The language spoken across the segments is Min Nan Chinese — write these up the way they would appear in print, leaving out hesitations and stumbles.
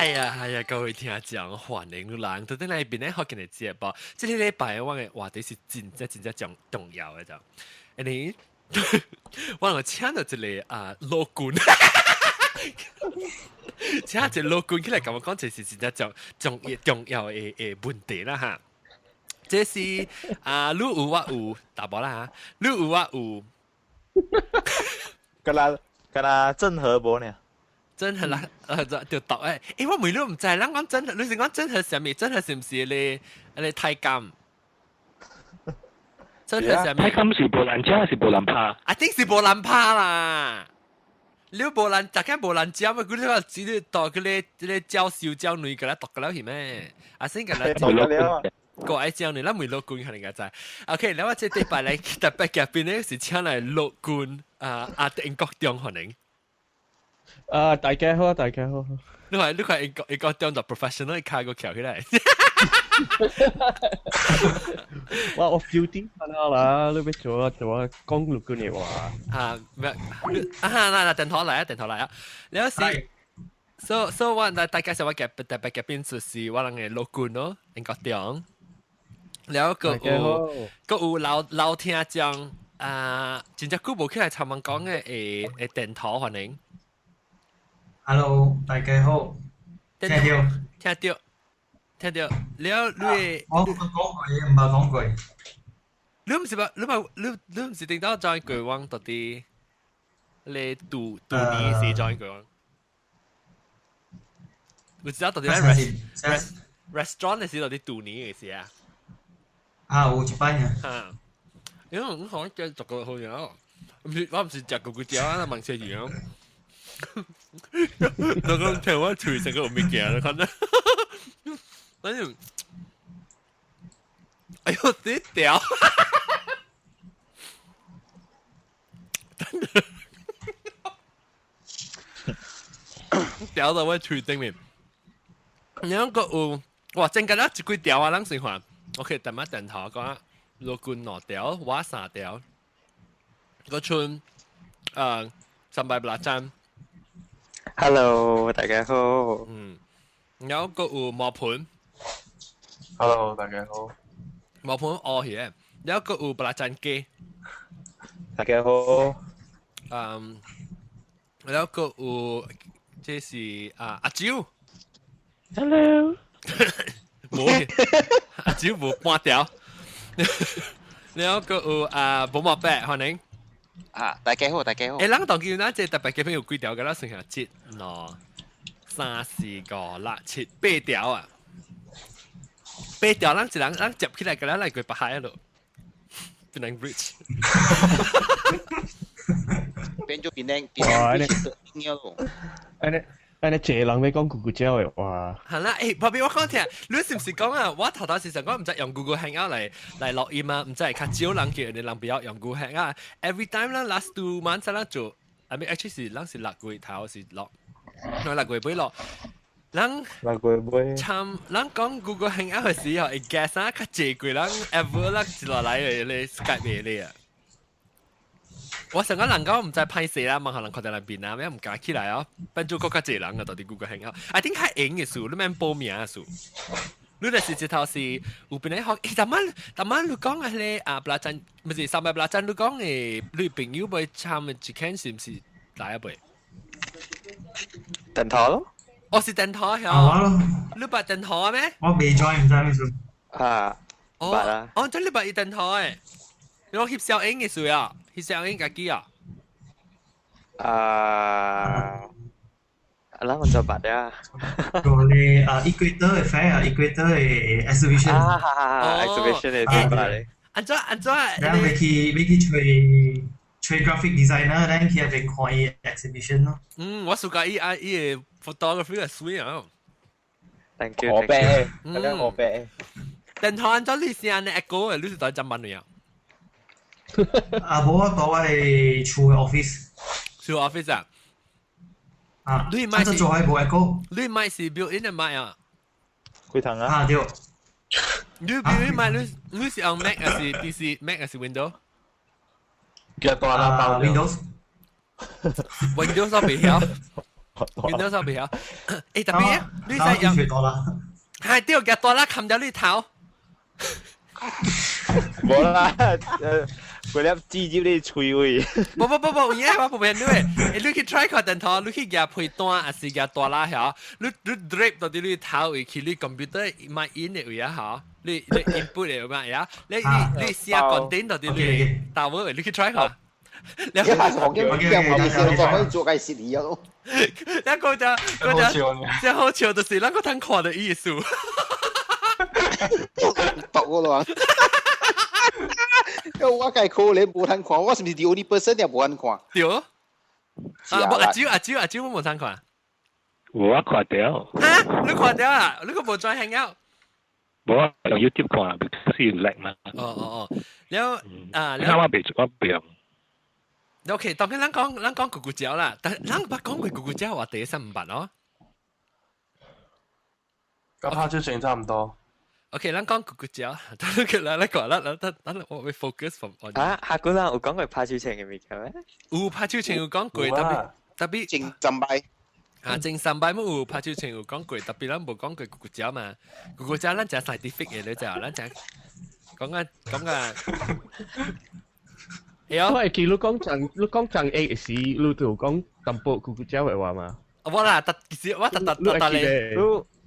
哎呀哎呀，各位聽眾，歡迎你來到呢邊咧，學今日節目。這個禮拜我嘅話題是真正真正重重要嘅就，你我能請到一個啊老君，請一個老君起來共我講，這是真正重重要重要的的問題啦哈。這是啊，你有我有，大波啦哈，你有我有，敢若敢若鄭和無呢？真係啦，就讀誒，欸，我問你毋知，咱講真，你是講真係啥物？真係是毋是你你太監？真係啥物？太監是無人食還是無人拍？啊，定是無人拍啦！你無人，大家無人食嘛？佢你話只你讀佢咧，這個教授教女給他讀個了是咩？啊，先給他讀了。個愛教你，咱問老君可能會知。OK，然後這禮拜來特別嘉賓咧是請來老君啊啊，英國中可能。啊，大家好，大家好。你看，你看英國英國中就 professional 開個橋起來。我我 feel 啲啦，你欲做做講陸軍嘅話。啊，咩？啊，嗱嗱，電台來啊，電台來啊。你有時，so 我大家想我嘅特別嘉賓就是我人嘅陸軍咯，英國中。然後閣有閣有老老聽眾啊，真正久無起來參問講嘅誒誒電台歡迎。 Hello，大家好，聽到聽到聽到，了你我講過嘢，毋捌講過。你毋是吧？你咪你你毋是頂到 join 過往到底？你杜杜年時 join 過往？我知道到底 restaurant 的時到底杜年嘅時啊？啊，有一擺啊。嚇！因為我可能食個好嘢，毋是我毋是食個個食啊，問車樣。我講聽我喙成個物件，可能。反正，哎呦，這條！真的，條到我喙頂面。兩個有，哇！真個啦，一幾條啊，咱先看。OK，等下電頭講，羅君兩條，我三條。個村，三百八站。 Hello，大家好。嗯，有個有毛盤。 Hello，大家好。毛盤哦，係，有個有布拉贊雞。大家好。嗯，有個有，這是啊阿蕉。 Hello。冇，阿蕉無半條。有個有啊，寶馬伯，歡迎。啊，大家好，大家好。欸，咱當見咱這特別嘉賓有幾條？佮咱算下，一、兩、三、四、五、六、七、八條啊！八條，咱一人咱接起來，佮咱來過北海咯，變成 bridge。變做變靚變靚變咯。按呢按呢，這人欲講 Google 鳥的話。係啦，欸，旁邊我講聽，你是毋是講啊？我頭頭是想講，毋知用 Google Hangout 來來錄音啊，毋知會較少人叫人人不要用 Google Hangout。Every time 啦，last 2 months 咱做，I mean actually 是咱是六月頭是錄，六月尾錄。咱六月尾。參咱講 Google Hangout 的時候，會 guest 啊較濟過人 ever 咱一落來的咧 Skype 的咧啊。我上個人講毋知歹勢啦，問下人看到那邊啊，咩毋敢起來哦，變做閣較濟人啊，到底 Google Hangout。I think 較閒的事，你免報名的事。你就是一頭是有邊咧學，欸，逐晚逐晚你講的彼個啊，布拉贊，毋是三百布拉贊，你講的你朋友欲參的一間是毋是來啊未？電頭咯。哦，是電頭曉。啊，你捌電頭咩？我未 join 毋知咩事。啊，哦，哦，這你捌伊電頭的？你講翕小影的事啊？翕小影家己啊？啊，咱們就捌啊。個咧啊，Equator 的 fair 啊，Equator 的 exhibition。啊哈哈，exhibition 的捌咧。按怎按怎？然後欲去欲去揣揣 graphic designer，咱去那邊看伊 exhibition 咯。嗯，我暑假伊啊伊的 photography 係水啊。 Thank you。河北，大家河北。電頭按怎你是按呢 echo 的，你是佇怎辦的啊？啊，無我佇我的厝的 office。厝 office 啊？啊，你買是做開無 echo？你買是 built in 的麥啊？幾層啊？啊對。你 built in 麥，你你是用 Mac 還是 PC？Mac 還是 Windows？叫大啦包 Windows。 Windows 都袂曉。Windows 我袂曉。欸，特別你使用多啦。係對，夾大啦，冚掉你頭。無啦，嗰粒紙入你喙位。無無無無，有影我無騙你的。你去 try 看電頭，你去夾被單，還是夾大啦曉？你 drip 到佇你頭位去，你 computer 買 in 的位啊吼，你 input 的嘛呀？你寫 content 到佇你頭位，你去 try 看。你係學嘅，我哋先可以做個實驗咯。一個就嗰就真好笑，就是咱個通看的意思。讀我咯。我計可能無通看，我是毋是 the only person 也無通看？對。啊，無阿蕉阿蕉阿蕉，我無通看。我看到。哈？你看到啊？你個無轉 Hangout？無啊，用 YouTube 看，是有叻嘛。哦哦哦，了啊，了我袂我袂用。 OK，當然咱講咕咕鳥啦，但咱捌講過咕咕鳥話第一毋捌哦。佮拍手槍差唔多。 OK，咱講咕咕鳥，等佢來來講，咱咱咱我會 focus from on。啊，下古人有講過拍手槍嘅物件咩？有拍手槍有講過，特別特別前三擺。啊，前三擺冇有拍手槍有講過，特別咱無講過咕咕鳥嘛。咕咕鳥咱誠 scientific 嘅，你知啊？咱誠講啊講啊。我會記你講講你講講 A 時，你就講淡薄咕咕鳥嘅話嘛。我啦，特其實我特特特特咧。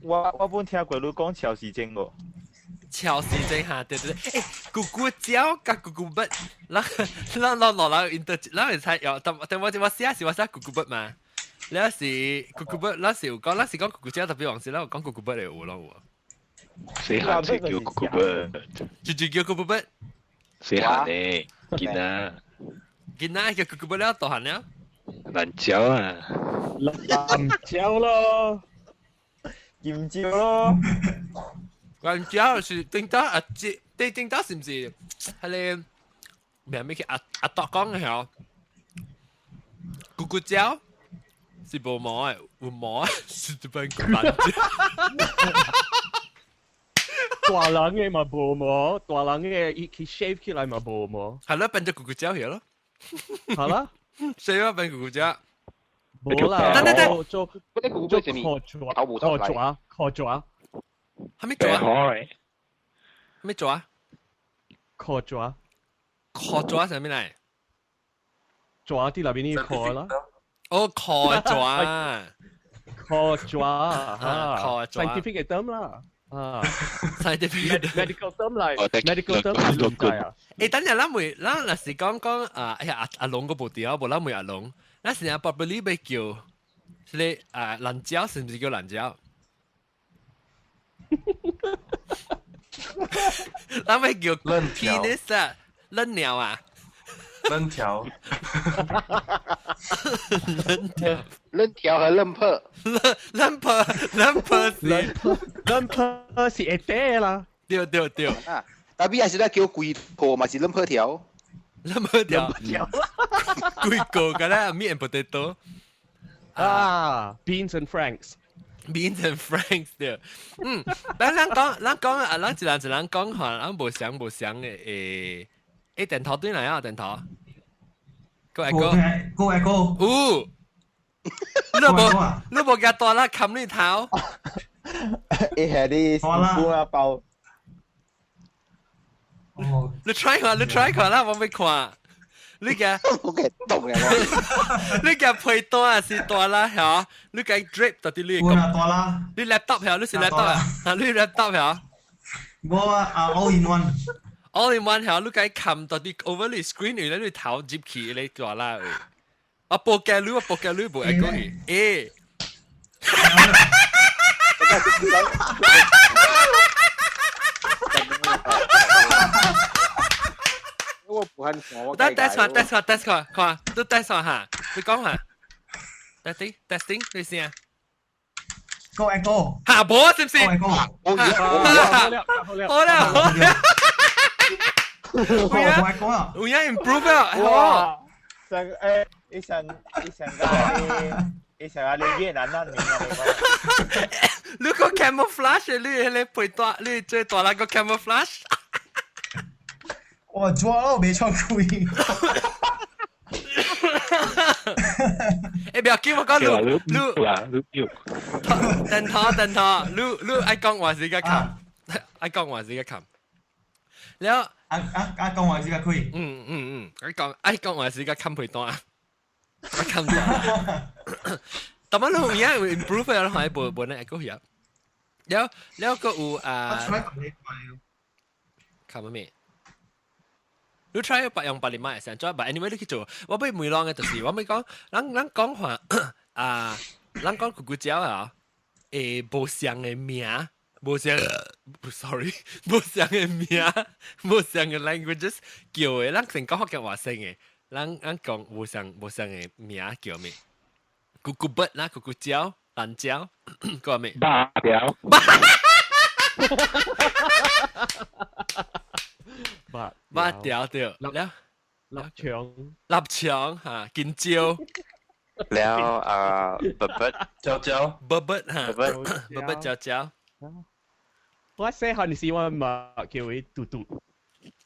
我本聽過你講超時鐘無？超時鐘哈，對對對。欸，咕咕鳥佮咕咕筆，咱咱咱落來 inter，咱會使有，但但我我寫是我寫咕咕筆嘛。了是咕咕筆，咱是有講，咱是講咕咕鳥特別往時，咱有講咕咕筆的有咯有。細漢就叫咕咕筆，就叫咕咕筆。細漢呢？囡仔。囡仔叫咕咕筆了，大漢了。辣椒啊！辣椒咯，鹽椒咯。辣椒是頂到啊，這頂頂到是毋是？彼个名咩去阿阿多講的吼？咕咕鳥是無毛的，有毛的是一般辣椒。大人的嘛無毛，大人的伊去 shave 起來嘛無毛。係咯，變做咕咕鳥去咯。好啦，誰要變咕咕鳥？無啦，等等等，做嗰啲咕咕做鳥殼爪，殼爪，殼爪，係咪爪？係咪爪？殼爪，殼爪係咩嚟？爪佇內面啲殼啦。哦，殼爪，殼爪啊，殼爪，scientific term 啦。啊，scientific medical term 嚟，medical term 唔知啊。欸，等陣咱會，咱若是講講啊，哎呀阿阿龍嗰部電話，無咱問阿龍，咱是阿 properly 欲叫，是咧啊，辣椒是毋是叫辣椒？咱欲叫 penis 啊，嫩鳥啊，嫩條，嫩條，嫩條和嫩破，嫩破，嫩破是，嫩破是會短啦。對對對。啊，特別還是咧叫龜婆嘛是嫩破條，嫩破條，龜個個咧 meat and potato。啊，beans and franks。 Beans and franks 對。嗯，咱咱講，咱講啊，咱一人一人講下，咱無相無相的誒，欸，電頭對來啊，電頭。個一個，個一個。有。你無夾大啦，冚你頭。伊係你師傅啊包。哦。你 try 看，你 try 看啦，我欲看。你嘅，我嘅動嘅我。你嘅被單是大啦嚇，你嘅 drip 到啲你個。大啦。你 laptop 嚇，你是 laptop 啊？啊，你 laptop 嚇。我啊 all in one。 all in one 嚇，你嘅冚到啲 over 你 screen 你你頭入去你大啦。啊，報鏡你，報鏡你無會過去，欸。我不很看，我等等看，等看，等看，看，你等看下，你講下，testing testing，你先。 Go and go。下無是唔是？Go and go。好啦，好啦，好啦。有啊，有影 improve 啊！哇，上誒，伊上伊上個伊上個你越南難民啊！你個 camouflage，你迄個配大，你最大那個 camouflage。我抓咯，袂唱開。欸，不要緊，我講你你啦，你要。等他等他，你你愛講話時間冚，愛講話時間冚。了，啊啊啊！講話時間開。嗯嗯嗯，愛講愛講話時間冚陪單，我冚單。但係你有影 improve 了，還無無呢個樣。了了個有啊。冚咩？你 try 白用白嚟買成，再白 anyway 你去做。我俾梅朗嘅就是我咪講，咱咱講話啊，咱講咕咕鳥啊，誒無相嘅名，無相，sorry，無相嘅名，無相嘅 languages 叫嘅，咱成講福建話聲嘅，咱咱講無相無相嘅名叫咩？咕咕筆啦，咕咕鳥，藍椒，個咩？八條。八八條對，了臘腸，臘腸嚇，金蕉，了啊，筆筆，椒椒，筆筆嚇，筆筆椒椒。我細漢時我嘛叫伊嘟嘟，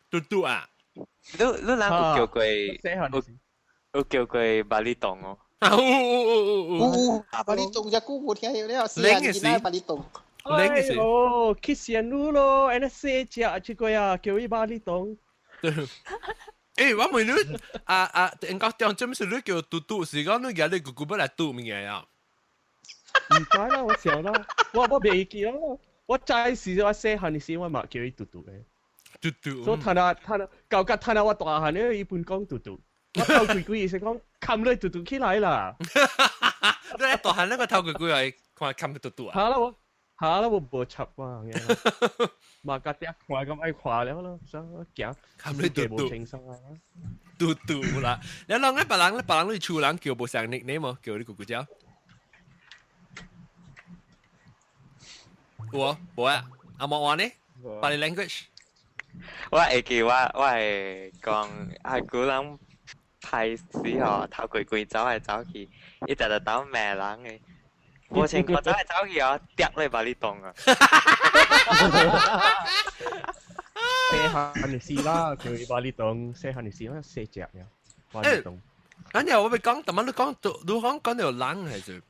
嘟嘟啊！你你人有叫過？有叫過巴里東哦。啊有有有有有啊！巴里東只久無聽了，細漢囡仔巴里東。哎呦，去線路咯，安尼細隻這個啊，叫伊巴里東。欸，我問你，啊啊，人家當真是你叫嘟嘟，是講你舉你姑姑要來嘟物件啊？唔知啦，我想啦，我我袂記咯。我知時我細漢時我嘛叫伊嘟嘟嘅。嘟嘟。所以他那他那，到甲他那我大漢咧，伊本講嘟嘟。我頭鬼鬼是講冚你嘟嘟起來啦。你大漢那個頭鬼鬼來看冚嘟嘟啊？好啦我。嚇啦，我無插我嘅，嘛家啲看咁愛看了咯，所以驚。冚你嘟嘟，輕鬆啊！嘟嘟啦，你人咧別人咧別人你厝人叫無相 nickname 無？叫你姑姑叫？有無啊？阿莫話呢？Body language。我會記我我會講啊，古人歹時吼，頭鬼鬼走來走去，伊直直鬥罵人嘅。無情我走來走去哦，跌你把你動啊！細漢時啦，叫伊把你動，細漢時我細隻呀，把你動。咱又我咪講，但係你講，你講講到人係是，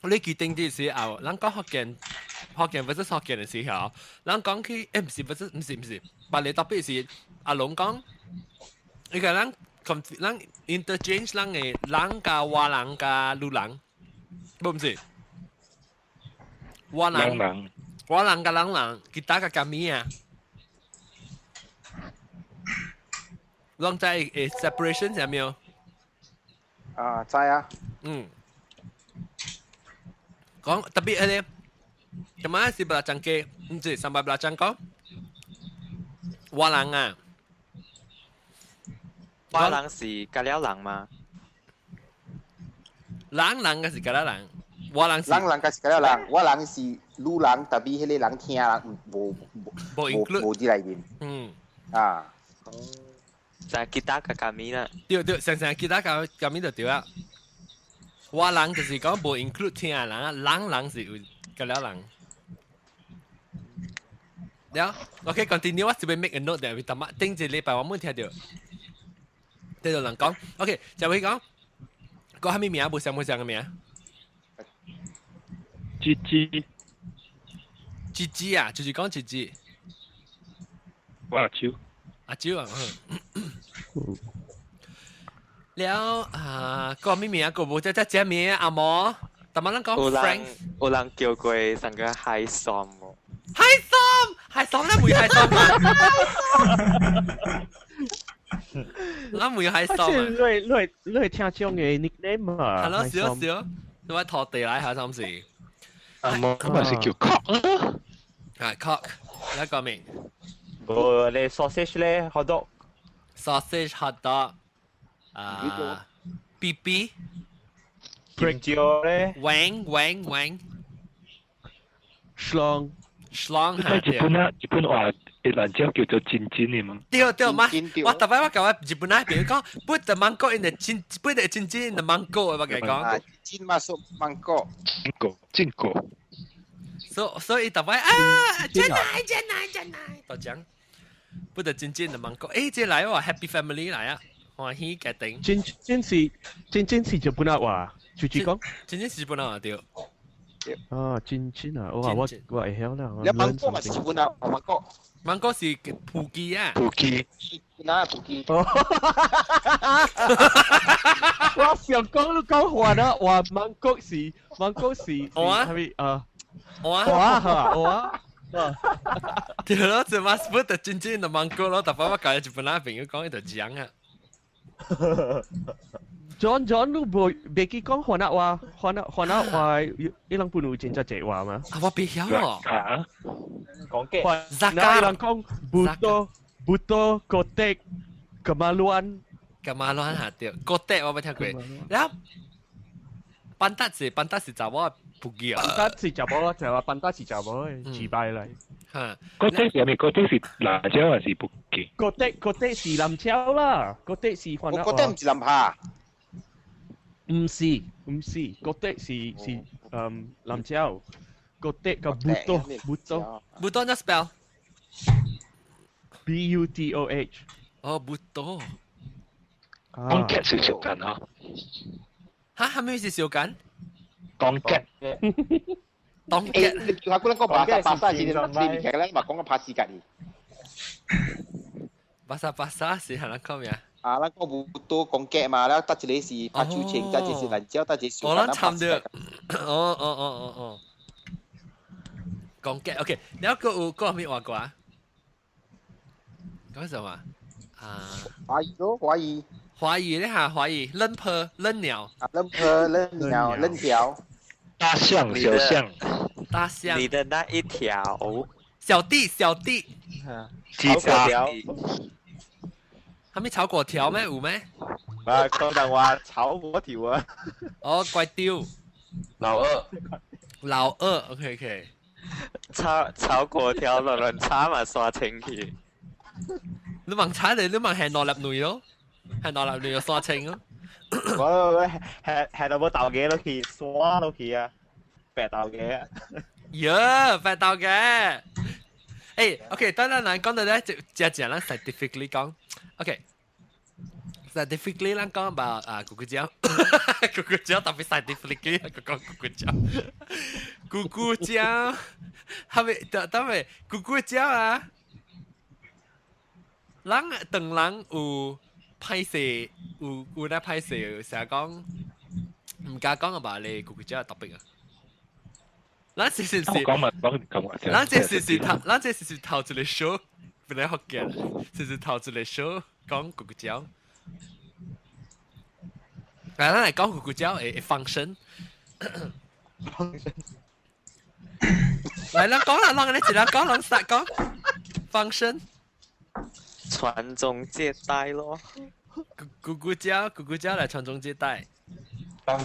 你決定啲時候，咱講福建，福建不是福建的時候，咱講起，欸，唔是，不是，唔是，唔是，別個特別是阿龍講，你個人，咱 interchange 咱嘅人加外人加魯人，不唔是？我人，我人甲人人，其他甲加咪啊？攏知會 separation 啥物？啊，知啊。嗯。講特別係咧，今晚是布拉章嘅，唔是三百布拉章講。我人啊，我人是加了人嗎？人人嘅是加了人。我人人人嘅是加了人，我人是女人，特別迄個人聽人無無無無佇內面。嗯。啊。就吉他甲加咪啦。對對，成成吉他加加咪就對啦。我人就是講無 include 聽人啊，人人是有加了人。了，OK，continue，我這邊 make a note 嘅，頭仔頂一禮拜我冇聽到，聽到人講，OK，就會講，講啥物名？無相無相嘅名？雞雞，雞雞啊，就是講雞雞。我阿舅，阿舅啊，了啊，個咩名？個無只只只名阿毛，但係咱講 Frank，有人叫過上個海參哦。海參，海參，咱唔海參啊！咱唔海參啊！你你你會聽這種嘅 nickname 啊？係咯，少少，你話拖地來下三時。阿毛咪是叫 cock 咯。係 cock，一個名。無你 sausage 咧，hot dog。 sausage hot dog。啊，B B。金蕉咧。 Wang wang wang。 Schlong。 Schlong 日本啊，日本話嘅辣椒叫做真真嘅嘛。對對，嘛，我特擺我甲我日本那朋友講，put the 芒果 in the 真，put the 真真 in the 芒果，我甲伊講。真masuk 芒果。真果，真果。所以特擺啊，真來真來真來，就講，put the 真真 in the 芒果，欸，這來喎，Happy Family 來啊，歡喜家庭。真真是真真是日本話，住住講。真正是日本人對。啊，真真啊！我我會曉啦。你芒果嘛是日本啊，芒果。芒果是普吉啊。普吉。哪普吉？我想講你講話啦，話芒果是芒果是我啊係咪啊？我啊我啊我啊。對咯，就馬斯就真正的芒果咯，特別我教日本人朋友講，伊就講啊。 John John 你無袂記講番仔話，番仔番仔話，伊人本有真正濟話嘛？啊，我袂曉哦。講嘅。那伊人講 buto buto kotek kemaluan。 kemaluan 嚇對，kotek 我冇聽過。然後 pantat 是 pantat 是查某普吉啊。 pantat 是查某，就話 pantat 是查某的，自敗嚟。嚇。 kotek 是咩？kotek 是辣椒還是普吉？ kotek kotek 是南蕉啦，kotek 是番仔話。 kotek 唔是南下。唔是唔是，kotek 是是南蕉，kotek 個 butoh butoh。 butoh 點 spell？ B U T O H。哦，butoh。講劇是小緊啊！嚇，係咪是小緊？講劇。當劇。你叫下嗰個巴沙巴沙是你物件咧，嘛講個拍死隔離。巴沙巴沙是係人講咩啊？啊，咱講無多講劇嘛，了得一個是拍手槍，得一個是辣椒，得一個小我咱參對。哦哦哦哦哦。講劇 OK，然後閣有閣有咩話過？講什麼？啊。華語咯，華語。華語咧嚇，華語扔坡扔鳥。啊，扔坡扔鳥扔條。大象小象。大象。你的那一條。小弟小弟。雞巴。係咪炒粿條咩？有咩？啊，講人話炒粿條啊。哦，怪丟。老二。老二，OK OK。炒炒粿條落輪炒嘛刷清去。你問炒你，你問係攞粒女咯，係攞粒女又刷清咯。我係係到冇豆嘅落去，刷落去啊，白豆嘅。呀，白豆嘅。誒，OK，等等，咱講到咧，就正正咱 scientifically 講，OK。scientifically 咱講吧啊，咕咕蕉，咕咕蕉特別 scientifically 講咕咕蕉，咕咕蕉，係咪？等等咪咕咕蕉啊？人當人有歹勢，有有咧歹勢，成日講唔敢講啊吧？你咕咕蕉特別啊！咱是是是，講嘛講咁咱這是是頭，咱這是是頭一個 show，本來福建，是是頭一個 show 講咕咕蕉。來，咱來講咕咕蕉會 function。來，咱講啦，咱你一人講，人實講 function。傳宗接代咯。咕咕蕉，咕咕蕉來傳宗接代。放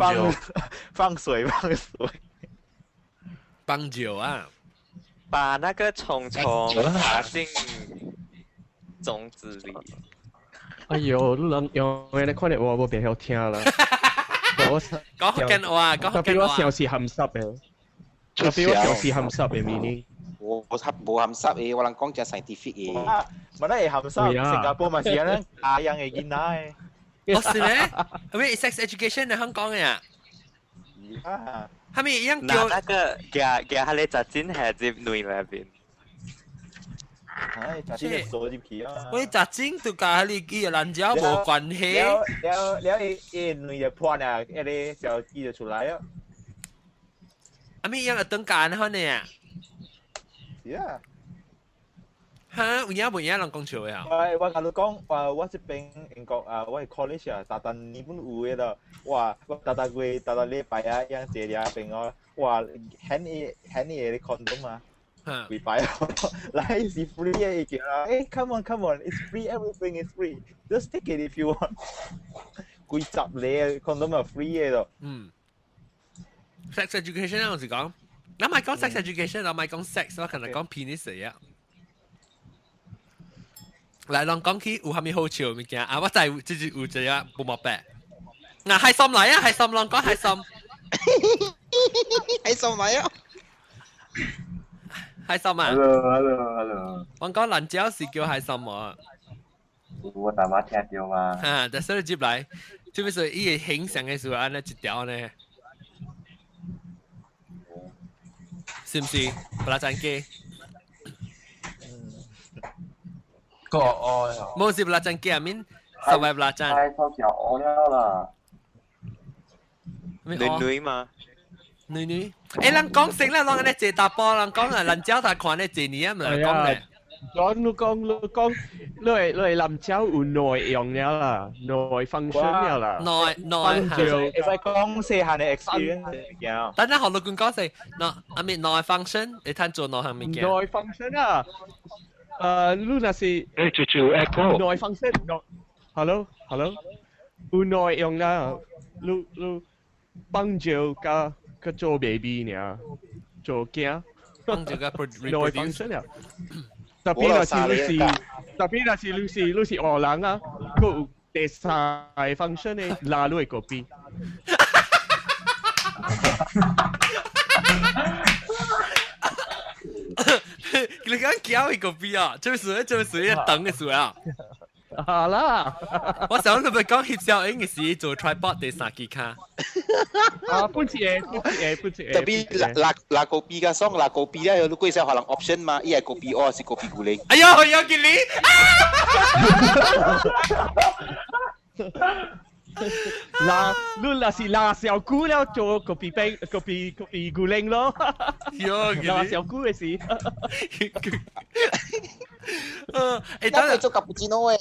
放水，放水。幫酒啊！把那個蟲蟲打進種子裡。哎呦，你人用你看到我，我袂曉聽啦。我講福建話，講福建話。特別我想是鹹濕的，特別我想是鹹濕的 meaning。我我無鹹濕的，我人講真 scientific 的。咪得會鹹濕，新加坡嘛是安尼，亞樣的囡仔。哦，是咩？係咪 sex education 喺香港嘅啊？啊！係咪一樣叫那個夾夾下你雜煎係接內裏邊？唉，雜煎鎖入去啊！我雜煎就佮你個辣椒無關係。了了了，伊伊內就破啊，一個小雞就出來啊。啊咪一樣等間可能啊？是啊。嚇，有影無影人講笑的啊？我我共你講，我我這邊英國啊，我係 college 啊，逐逐年本有的咯。哇，我逐逐月、逐逐禮拜啊，樣坐佇邊哦，哇，顯伊顯伊的 condom 啊，禮拜來是 free 的，伊叫啦，欸，come on come on，it's free，everything is free，just take it if you want。幾十個 condom 啊 free 的咯。嗯。sex education 我是講，咱莫講 sex education，咱莫講 sex，我可能講 penis 啊。來，人講起有蝦米好笑的物件啊？我知這是有一個無毛白。嗱，開心來啊，開心，人講開心。開心來啊！開心啊！Hello，hello，hello。我講辣椒是叫開心無？我大媽聽到嘛。哈，但是你接來，特別是伊個形象的時候，按呢一條呢。是唔是？Belacan 雞。個愛啊！冇是 belacan 雞啊，面十位 belacan。太收小我了啦。女女嘛？女女，誒，人講成啦，人安尼坐大波，人講啊，人招他看咧坐年啊，唔係講咧。講你講你講，你係林椒有內用了啦，內 function 了啦。內內嚇，會使講細漢的 experience 物件。等陣學老官講勢，內阿咪內 function，你睇做內項物件。內 function 啊，你若是誒，最最 echo。內 function，內，hello hello，有內用啦，你幫助加個做 baby 呢，做囝。幫助加內 function 啊。特別若是你是，特別若是你是你是學人啊，閣有第三個 function 的拉你的個邊。你講叫伊個邊啊？這是這是一等嘅事啊！好啦，我想你咪講翕相應嘅時做 tripod 第三支卡。啊，本次會，本次會，本次會。特別拉拉拉個邊較爽，拉個邊咧，你過時可能 option 嘛，伊係個邊我是個邊古靈。哎呦，有見你。拉，你若是拉小姑了，做個邊冰，個邊個邊古靈咯。拉小姑嘅事。誒，等佢做卡布奇諾嘅。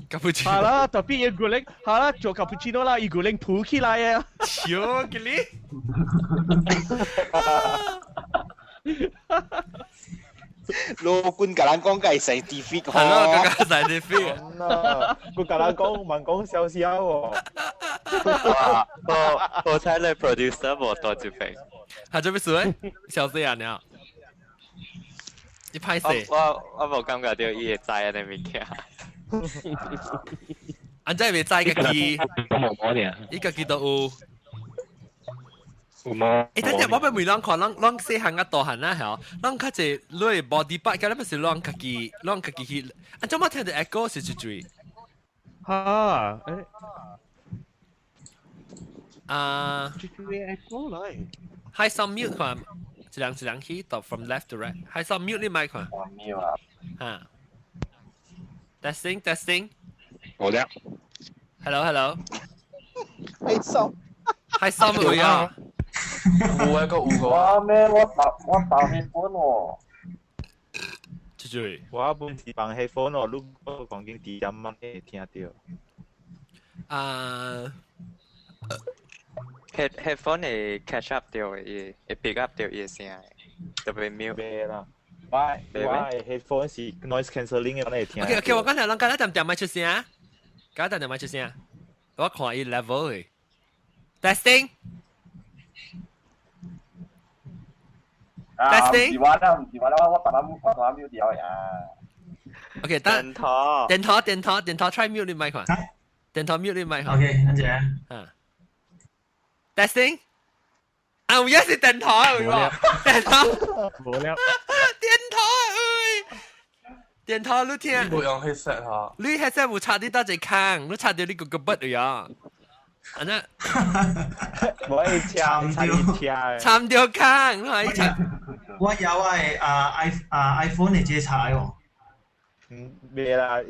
卡布奇。係啦，特別伊古靈，係啦，做卡布奇諾啦，伊古靈浮起來啊。笑嘅你。老官甲咱講嘅係 scientific 係咯，更加 scientific。佢甲咱講，問講笑笑喎。哇！我猜你 producer 無多一份。係做咩事咧？笑死人了。你歹勢。我無感覺到伊會知按呢物件。按怎會知家己？伊家己都有。有冇？誒，等陣我欲問人看，咱咱細漢甲大漢啦，嚇，咱較濟你 body part，敢若是咱家己，咱家己去。按怎我聽著 echo 是一嘴？哈，誒。啊。一嘴 echo 來。 Hi some mute 看，一人一人去到 from left to right。Hi some mute 你麥看。 mute 啊。嚇。Testing testing。冇了。 Hello hello。 Hi some。 Hi some 有啊。有一個有個。我咩？我打 headphone 喎。出去。我本是放 headphone 哦，你講緊低音嘛，會聽到。啊。 Headphone 會 catch up 到伊，會 pick up 到伊聲，特別 mute。袂啦，我 headphone 是 noise cancelling 的，我會聽。 OK OK，我講下，咱剛才點點麥出聲，剛才點點麥出聲，我看伊 level 的。Testing。 Testing。唔是我啦，唔是我啦，我我慢慢 mute 掉呀。 OK，等電頭，電頭，電頭，電頭 try mute 你麥看。電頭 mute 你麥看。 OK，等陣。啊。Testing。啊，有影是電頭啊，有無？電頭。無了。電頭啊，喂！電頭你聽。你無用 headset 哈？你 headset 有插佇倒一個空，你插著你個個筆啊。安怎？我會插插一插。插著空，你話插。我有啊啊 i 啊 iPhone 的這插哦。嗯，袂啦，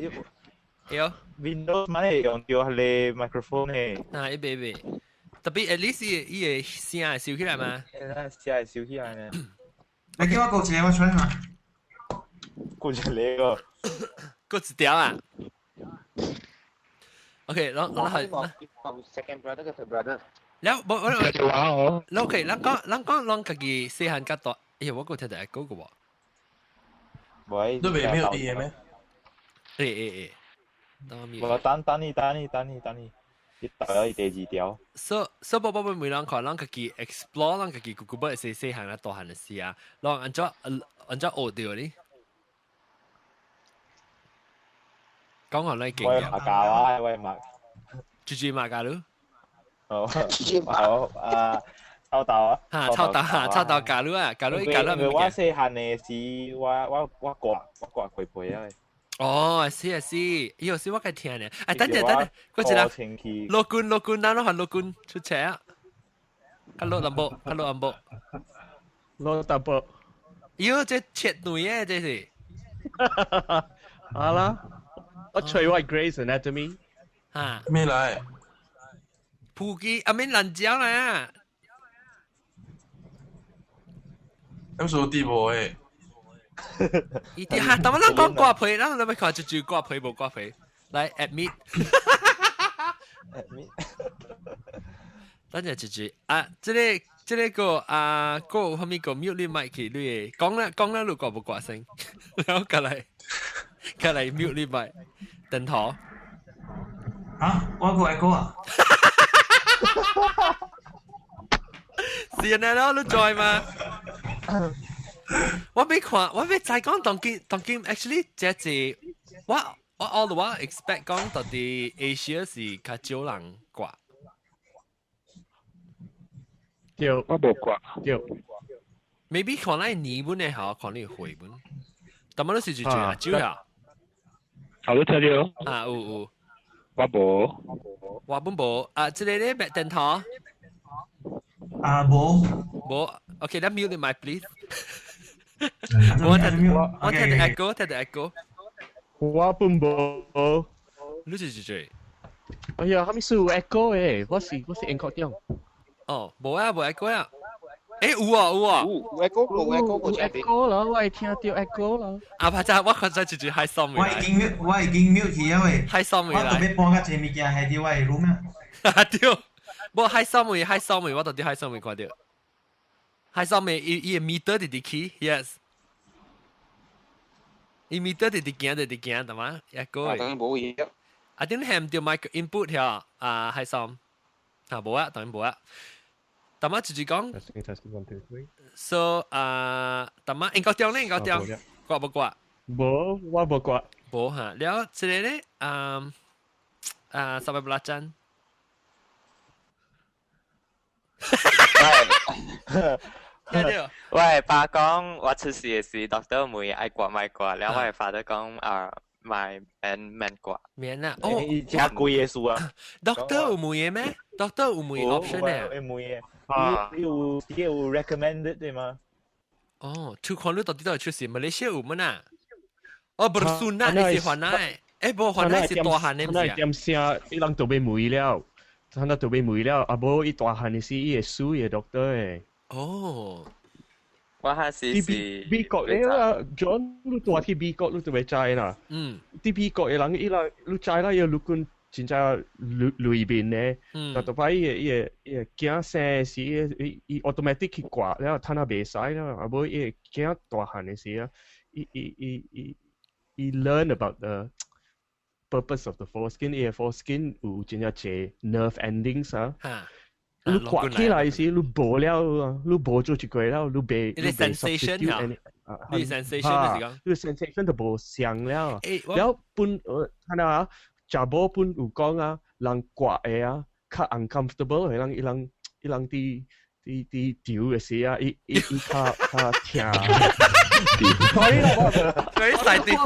有。 Windows 嘛會用著彼個 microphone 的。啊，伊袂袂。特別 at least 伊會聲會收起來嘛？聲會收起來呢。你叫我過一個，我出來嘛。過一個。過一條啊。OK，然後然後。 Second brother 個 third brother。了，無我我。OK，咱講咱講咱家己細漢較大，哎呀，我閣聽著會講個無。喂。你袂沒有伊的咩？欸欸欸。無等等你等你等你等你。你打了第二條。所所以，我我每人看，咱家己 explore，咱家己 Google 細細漢啊大漢的事啊，咱按怎按怎學著呢？講下你經驗。我馬教啊，我馬。豬豬馬教你。哦。好啊，臭豆啊。嚇，臭豆嚇，臭豆教你啊，教你教你。我細漢的時，我割我割開皮啊。哦，是啊是，伊有時我該聽呢。啊，等陣等陣，過一人，羅君羅君，咱攏喊羅君出車啊。較落淡薄，較落淡薄。攞淡薄。喲，這切斷嘅這是。好啦，我吹我 Grey's Anatomy。嚇。咩嚟？普吉阿免爛蕉啦。咁數啲無誒。伊啲嚇，但我咱講掛皮，咱咱欲看一句掛皮無掛皮，來 admit。 admit。等陣一句啊，這個這個個啊個有啥物個 mute 你麥去，你會講啦講啦，你掛無掛聲，然後過來過來 mute 你麥，燈頭。啊，我個愛歌啊。是安尼咯，你知嗎？我欲看，我欲知講當今當今，actually 這是我我 all the while expect 講到底 Asia 是較少人掛。對，我無掛。對。 Maybe 看咱年本的好，看你歲本。但麼你是住啊？少啊？好，你聽到？啊，有有。我無。我本無啊，這個咧白燈頭。啊，無。無，OK，咱 mute 你麥 please。我聽我聽到 echo，聽到 echo。我本無。你是住住？哎呀，哈咪是有 echo 誒，我是我是英國中。哦，無啊，無 echo 啊。欸，有啊有啊。有 echo，無 echo，無 echo 啦，我會聽到 echo 啦。啊，拍照，我剛才一直開心我已經 mute，我已經 mute 去啊喂。開心我特別搬個這物件係佇我的 room 啊。對，無開心位，開心位，我到底開心位看到。開心位，伊伊的 meter 直直起，yes。伊 meter 直直行，直直行，對嗎？一個。啊，當然無嘢。啊，頂係唔對麥 input 遐啊，開心。啊，無啊，當然無啊。但嘛就是講，so 啊，但嘛英國中咧，英國中掛無掛？無，我無掛。無哈，了這個咧，啊啊，三百八針。我係爸講，我出事嘅時，doctor 問愛掛咪掛，了我係 father 講啊，咪免免掛。免啊！哦，真貴嘅事啊！doctor 有問嘅咩？doctor 有問 option 嘅？會問嘅。你有你有 recommended 對嗎？哦，出看你到底都係出事，馬來西亞有乜啊？哦，不是孫啊，你是還奶？誒，無還奶是大漢的，唔是啊？點聲，伊人就欲問了，他那就欲問了，啊無伊大漢的時，伊會輸伊個 doctor 的。哦。我還是是美國的啦，John，你蹛去美國，你就會知啦。嗯。佇美國的人，伊人你知啦，伊個陸軍真正裏裏面的，但逐擺伊個伊個伊個囝生時，伊伊 automatic 去掛了，趁啊袂使了，啊無伊個囝大漢的時啊，伊伊伊伊伊 learn about the purpose of the foreskin，伊個 foreskin 有真正濟 nerve endings 啊。你掛起來時，你無了，你無做一個了，你袂你 sensation 啊，你 sensation 就是講，你 sensation 就無相了。了本看啊，查某本有講啊，人掛的啊，較 uncomfortable，人伊人伊人佇佇佇丟的時啊，伊伊伊較較疼。所以我佢細啲，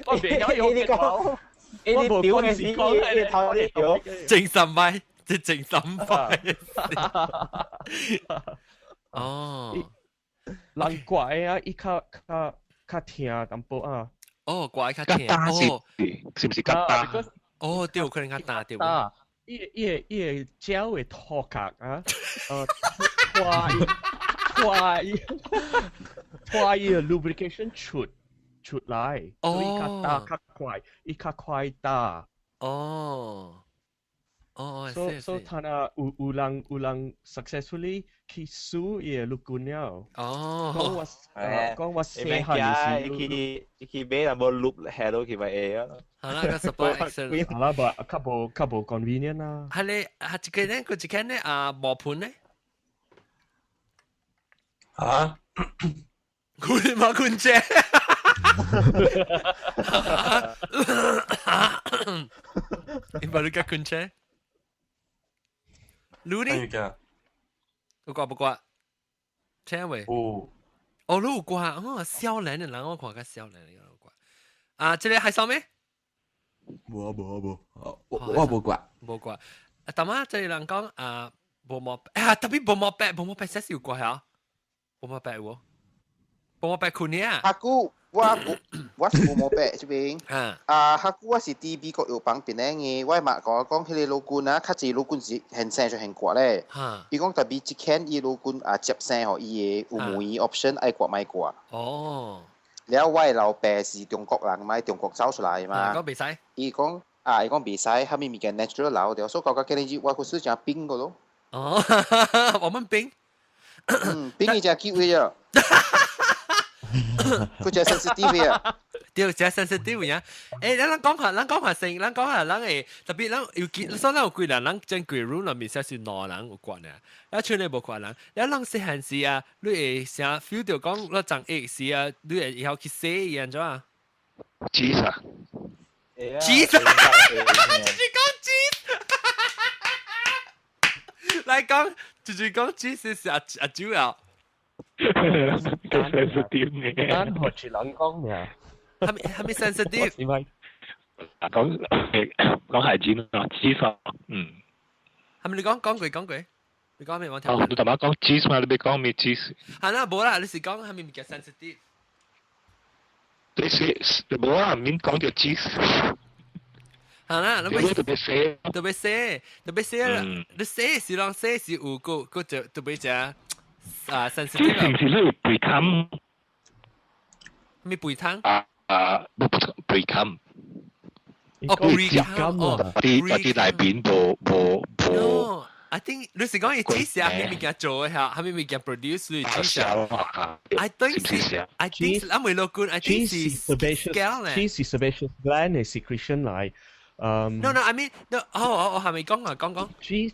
我袂曉用，你講，你丟的時，伊頭咧丟，精神咪。這精神派。哦，人掛的啊，伊較較較疼淡薄啊。哦，掛較疼。哦，是毋是較大？哦，對，可能較大對。伊伊個伊個腳會脫殼啊，拖伊拖伊拖伊個 lubrication 出出來，所以較大較快，伊較快打。哦。哦，所所以，他那有有人有人 successfully 去輸伊個陸軍了。哦，講我講我細漢時，去去買淡薄 loop 下落去咪會啊。好啦，個 supply excellent。好啦，無較無較無 convenient 啦。係你係一個咧，佢一間咧啊，磨盤咧。啊？佢嘛佢啫。你把你個困車？你呢？有掛不掛？請位。有。哦，你有掛哦，少年的人我看較少年的有掛。啊，這個還燒咩？無無無，我我無掛。無掛。啊，但嘛，這個人講啊，無毛，哎呀，特別無毛白，無毛白，確實有掛嚇。布摩伯喎，布摩伯困呢啊？下久我是布摩伯這邊。啊，下久我是佇美國藥房邊嘅，我嘛講講彼個老君啊，較濟老君是現生就現割咧。伊講特別這間伊老君啊接生予伊的有問伊 option 愛割莫割。了我的老爸是中國人嘛，中國走出來嘛。講袂使。伊講啊，伊講袂使，啥物物件 natural 留著，所以到今日我個是誠冰個咯。哦，我們冰。嗯，冰伊誠久的啊。佢真 sensitive 啊。對，真 sensitive 呀！欸，咱講下，咱講下先，咱講下，咱會特別咱有幾，所以咱有幾人，咱整幾 room 內面才是兩人有關啊，啊，像你無關人，了人細漢時啊，你會啥 feel 到講你長會時啊，你會以後去洗伊按怎啊？ cheese 啊？cheese，就是講 cheese，來講，就是講 cheese 是阿阿酒啊。 sensitive 嘅。咱學住人講咩？係咪 sensitive？講講 hygiene 啊，cheese 啊，嗯。係咪你講講句講句？你講咩我聽？哦，你頭先講 cheese 嘛，你別講咩 cheese？係啦，無啦，你是講係咪物件 sensitive？你是無啊，免講著 cheese。係啦，你特別洗，特別洗，特別洗啦。你洗是啷洗是有個個就特別隻啊 sensitive。是唔是你有背冚？咩背湯？啊啊，無背冚。哦，背冚哦，啲啲內邊無無無。 I think 你是講伊只是係物件做嘅嚇，係物件 produce 你只是。I think 是，I think 啱未落官，I think 是 scale 咧。 Cheese 是 sebaceous gland 嘅 secretion 嚟。No no I mean no 哦哦係咪講啊講講 cheese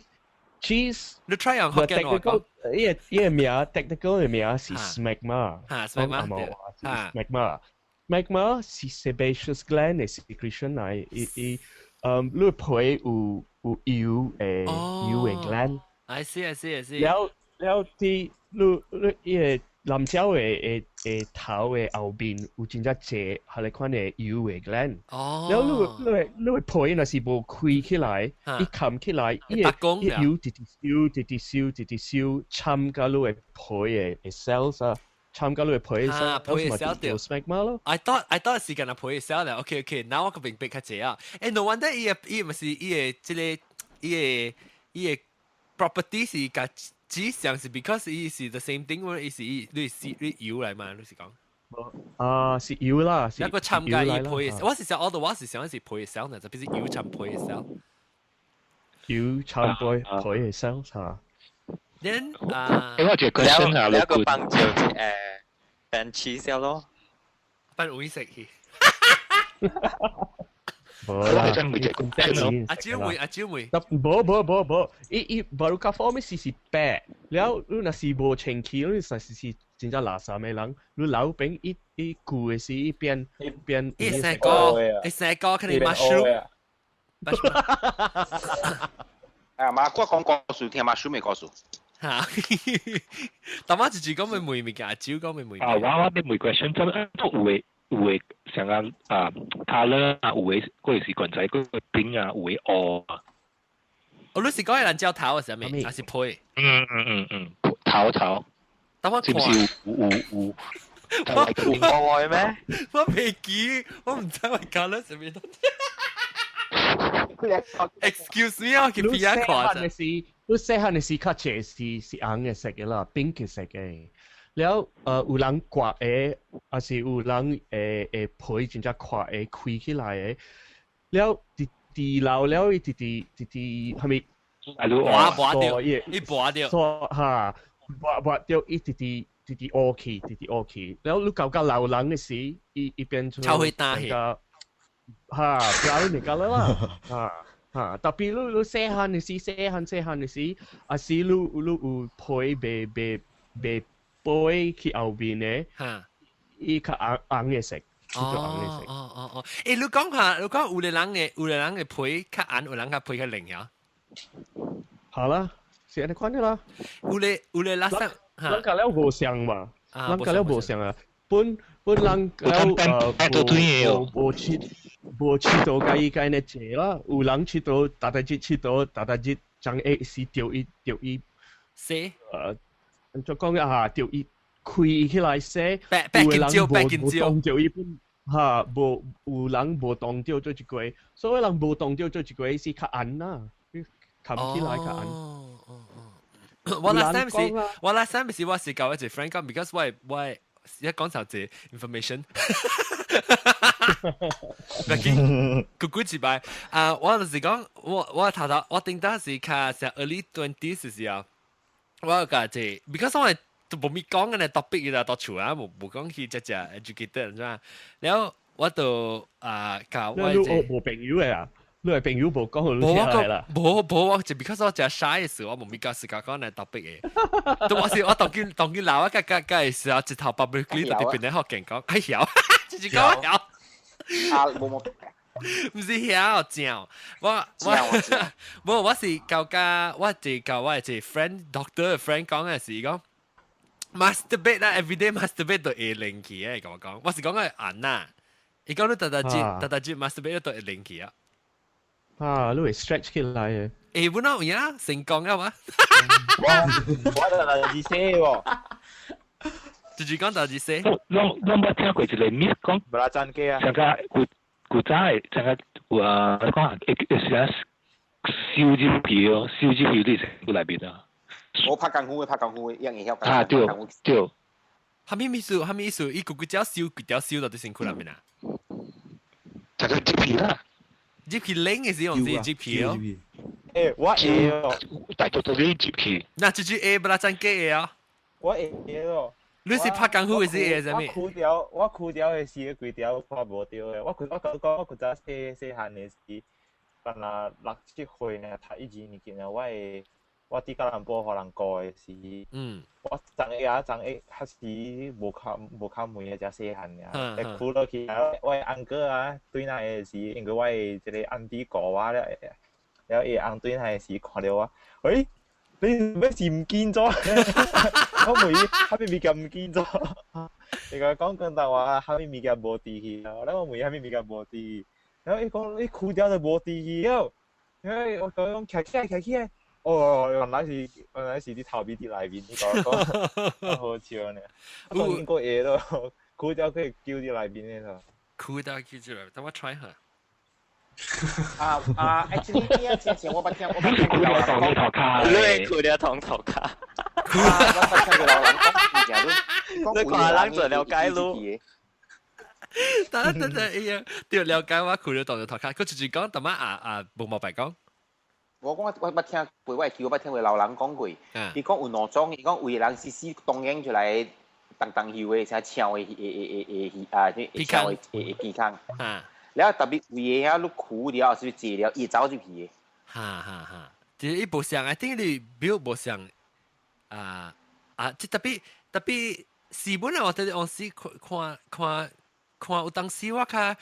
cheese 你 try 用福建話講。伊個名 technical 嘅名是 smegma。嚇 smegma 嚇 smegma。smegma 是 sebaceous gland 嘅 secretion 嚟，伊伊嗯，你皮有有油嘅油嘅 gland。 I see I see I see。了了啲你你伊個男鳥的的的頭的後面有真正濟，彼个款的油的 gland。了你你你的皮若是無開起來，伊冚起來，伊會伊油直直燒，直直燒，直直燒，摻甲你的皮的的 cells 啊，摻甲你的皮的 cells，皮的 cell 對。 smegma 咯。 I thought 是干焦皮的 cell 咧。OK OK，now 我個明白較濟啊。欸，no wonder 伊個伊毋是伊個這个伊个伊個 property 是共脂像是 because 伊是 the same thing，伊是伊你是你油來嘛？你是講？啊，是油啦，是一個摻共伊皮，我是想，我我是想是皮的 cell 呢，就變成油摻皮的 cell。油摻皮皮的 cell 嚇。 Then 啊，我一個 question 啊，兩個幫就變 cheese 咯，變有食去。無啦，阿姊妹，阿姊妹，無無無無，伊伊 verruca 是白，了你若是無清氣，你若是是真正垃圾的人，你老邊伊伊舊的時伊變變。伊生個，伊生個肯定 mushroom。啊，嘛，我講故事聽 mushroom 的故事。嚇！但我直接講咪問物件，阿姊講咪問。啊，我我欲問 question，真都有的有的像啊啊 colour 啊，有的嗰是棺材嗰個冰啊，有的烏啊。哦，你是講係爛蕉頭啊？是咪？還是皮？嗯嗯嗯嗯，頭頭。等我是不是有有有？我我會咩？我未記，我唔知我 colour 是咩。Excuse me，我去邊一看啫。是，你細漢的時較濟是是紅的色的啦，pink 的色的。了，有人割的，還是有人會會皮真正闊的開起來的。了，直直老了，伊直直直直啥物？拔拔掉，伊拔掉。嚇，拔拔掉，伊直直直直烏去，直直烏去。了，你到較老人的時，伊伊變做超會打去。嚇，brown 的 colour 啦，嚇嚇。特別你你細漢的時，細漢細漢的時，還是你你有皮袂袂袂背去後面的，伊較紅紅的色。哦哦哦哦，欸，你講下，你講有的人的有的人的皮較紅，有人較皮較靈呀。好啦，是按呢款的啦。有咧有咧垃圾，咱甲了無相嘛，咱甲了無相啊。本本人了無無佚無佚佗共伊共呢坐啦，有人佚佗，逐逐日佚佗，逐逐日將會是著伊著伊，死就講啊，著伊開起來洗，白白金蕉，白金蕉，當掉一本嚇，無有人無當掉做一個，所以人無當掉做一個是較暗啦，冚起來較暗。我 last time 是，我 last time 是我是交一個 friend 講，because 我一講就這 information。別緊，咕咕一擺啊！我就是講，我頭頭我頂當時較成 early 20s 時候，我個這，because 我都無咪講嘅呢 topic 嘅到厝啊，無講去只只 educated 知嘛？然後我就啊教我這無朋友嘅啊，你係朋友無講，你聽來啦。無無我就 because 我食 shy 嘅時，我無咪講自家講呢 topic 嘅。都我是我當見當見老啊，個個個時候一頭 publicly 特別變咧學勁講，哎曉，就是講曉。啊，無無，毋是曉正，我我無我是教教我一教我一個 friend doctor friend 講嘅是講 masturbate 啦，everyday masturbate 都會靈氣嘅，同我講，我是講個按呐，伊講你逐逐日逐逐日 masturbate 都會靈氣啊。啊，你會 stretch 起來嘅。誒，本來有影成功啊嘛。我逐日寫喎。就是講逐日寫。攏攏捌聽過一個 myth 講，無啦真假啊。上個古古早的，上個有啊，你講會會時啊燒入去哦，燒入去你身軀內面啊。我拍功夫的，拍功夫的，一樣會曉。啊對對。啥物意思？啥物意思？伊規規隻燒，規條燒到佇身軀內面啊？上個入去啦。入去冷的時候是入去哦。欸，我會哦。大多都是入去。那這句會不啦真假的啊？我會哦。你是拍功夫的時會啥物？我哭掉，我哭掉的時，規條看無著的。我我講我古早細細漢的時，敢若六七歲呢，讀一二年級呢，我會我佇吉隆坡予人顧的時，我昨下啊，昨下彼時無較無較問的，遮細漢爾，會哭落去。我的翁哥啊，對來的時，因為我的這個 auntie 顧我了，了伊翁對來的時看著我，欸，你咩事毋見咗？我問伊，啥物物件毋見咗？伊共我講廣東話，啥物物件無佇去啊？我問伊啥物物件無佇，然後伊講你褲條都無佇去了，因為我講徛起來徛起來，哦，原來是佇頭尾佇內面，你講講好笑呢。我當見過會咯，褲條可以丟佇內面的咯。褲條丟佇內面，等我 try 下。啊啊！actually 呢一之前我捌聽，我捌聽過老人講，你會褲條當頭卡。我捌聽過老人講，你看人做了解咯。等等等，哎呀，對了解我褲條當頭卡，佢直接講，但係啊啊，無毛白講。我講我捌聽過，我會記我捌聽過老人講過，伊講有兩種，伊講有的人是死當然出來，重重油的，啥搶的，會會會會啊，搶的會會健康。了特別胃的遐，你苦了，是坐了，伊走入去的。哈哈哈！其實伊無像，I think 你表無像啊啊！即特別特別是本來我哋往時看看看看有當時我較，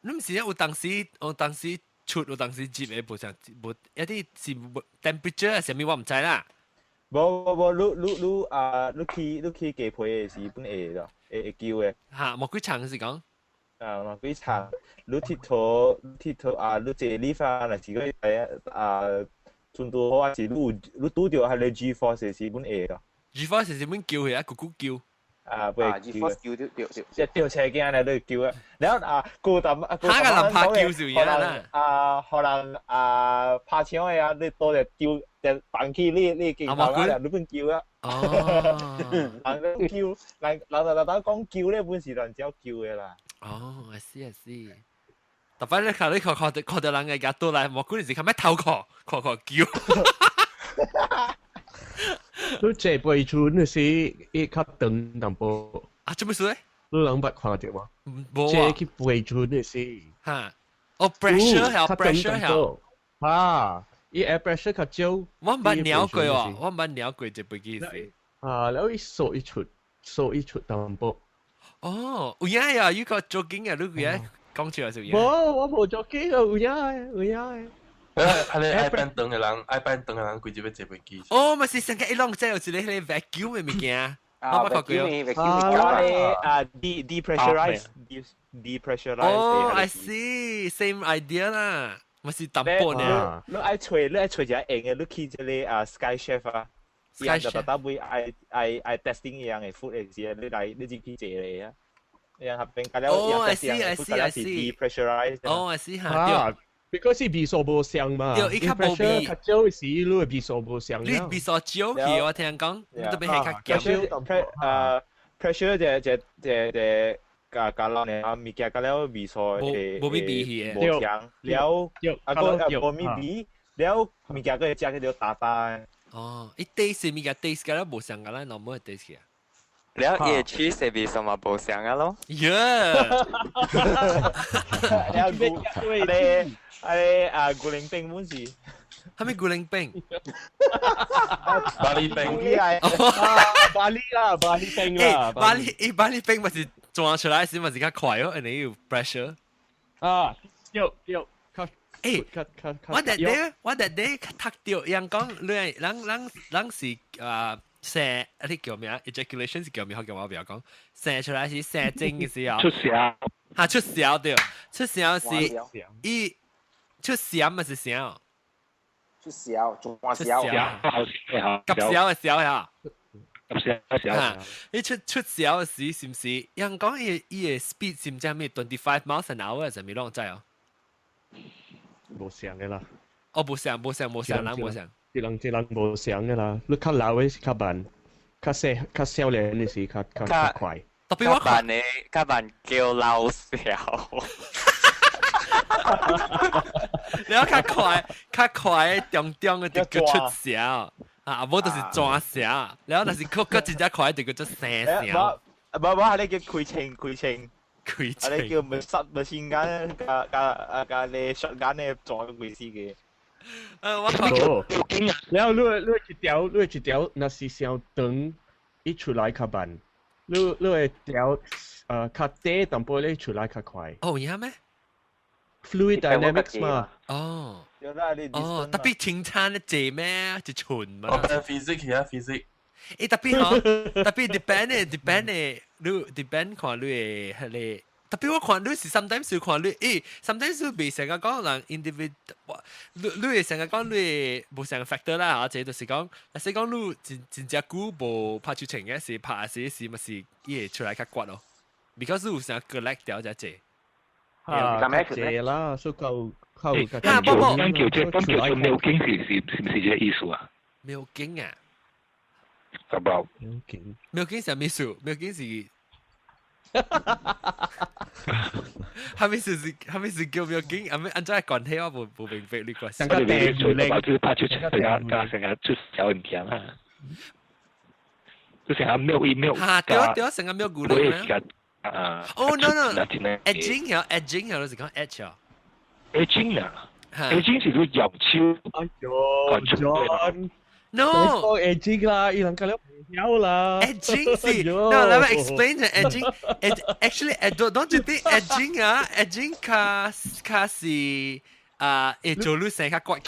你毋是有當時有當時出有當時接的無像無一啲是 temperature 啊，啥物我毋知啦。無無無，你你你啊，你去雞皮的時本會咯，會會叫的。嚇，無幾層是講？啊，嘛幾層，你佚佗佚佗啊，你坐 lift 啊，若是講啊，陣拄好啊，是你有你拄著彼个 G force 的時本會咯。 G force 是本叫佢啊，咕咕叫。啊，袂 G force 叫對對對，即吊車鏡咧，你叫啊，然後啊，孤單啊，嚇個人拍叫就贏啦。啊，予人啊拍槍的啊，你倒來丟，就放去你你鏡頭啊，你本叫啊。哦。人叫，人人人人講叫咧，本是人只叫的啦。哦，I see I see。特別你看你看看看到人嘅家倒來，無可能是較咩頭殼，看看叫。你坐飛船嗰時，伊較長淡薄。啊，做咩事咧？你攏捌看著無？無啊。坐去飛船嗰時。嚇！哦，pressure 係 pressure 係。啊，伊 air pressure 較少。我毋捌鳥過哦，我毋捌鳥過這飛機時。啊，然後伊掃一出，掃一出淡薄。哦，有影呀，你個做緊啊，你個講出來就有。無，我無做緊啊，有影的，有影的。係你愛變長的人，愛變長的人，規日欲坐飛機。哦，嘛是上個一攏這有一個彼個 vacuum 的物件。啊，我捌看過。啊，de depressurize depressurize。哦，I see，same idea 啦，嘛是淡薄呢。你愛揣你愛揣一個用的，你去這個啊 Sky Chef 啊。伊就特特會愛愛愛 testing 一樣嘅 food 嘅時，你來你進去坐咧啊。一樣合邊加了，哦，I see I see I see depressurize。哦，I see 嚇，對。Because 伊味素無相嘛，對，伊較無味。較少時你的味素無相。你味素少去，我聽講，你特別係較鹹。 pressure 就就就就加加落呢，物件加了味素會無味味去的，無香。了啊個無味味，了物件閣會食去著大大。哦，伊 taste 物件 taste 加了無相個咱 normal taste 去啊。了伊的趨勢味素嘛無相啊咯。耶！了古咧啊古靈冰本是，係咪古靈冰？巴厘冰。巴厘啦，巴厘冰啦。巴厘伊巴厘冰咪是撞出來時咪是較快哦，因為有 pressure。啊，對對。誒，我 that day 我 that day 讀到人講，你人人人是啊。生啊！你叫咩啊？ejaculation 是叫咩？叫我不要講。生出來是生精嘅時候。出聲。嚇出聲對，出聲是伊出聲咪是聲。出聲，仲話聲。急聲嘅聲呀。急聲嘅聲。你出出聲嘅時是唔是？人講伊伊嘅 speed 是唔知咩25 miles an hour 係咪攏知哦？無聲嘅啦。哦，無聲無聲無聲，人無聲。這人這人無相嘅啦，你較老的是較慢，較細較少年的是較較較快。特別我慢的，較慢叫老小。你要較快，較快，中中的就叫出聲啊，無就是轉聲。然後若是閣閣真正快，就叫做生聲。無無，係你叫開清開清。開清。啊，你叫咪塞咪先間，加加啊加你 shotgun 咧撞鬼死嘅。我然後你你一條你一條，若是傷長，伊出來較慢；你你會條較短淡薄，你出來較快。哦，有咩？Fluid dynamics 嘛。哦。哦，特別清餐咧濟咩？一寸嘛。我 physics 啊，physics。誒，特別嗬，特別 depend 咧，depend 咧，你 depend 看你嘅迄個。特別我看你是 sometimes 看你，誒，sometimes 你袂成日講人 individual，你你會成日講你無成個 factor 啦，嚇，這就是講，若是講你真真正久無拍手槍嘅是拍時時咪是伊會出來較骨咯，because 你有成 collect 掉只濟。啊，濟啦，所以夠夠。啊，不不，咱叫這咱叫做milking 是是是毋是這個意思啊？milking 啊？ About milking。 milking 是啥物意思？milking 是。係咪是係咪是叫milking？係咪按怎關係我無無明白你關係。我哋做做做拍出成日成日出小物件啊，就成日 milk 一 milk。嚇對對，成日 milk 牛奶。啊。哦 no no，edging 呀 edging 呀，就是講 edge 啊。 edging 啊，edging 是佢用手。哎呦，John。 No， edging 啦，伊人講了。有啦，edging 是 no let me explain the edging. Actually, don't you think edging 啊，edging 較較是啊，會做你生較骨個。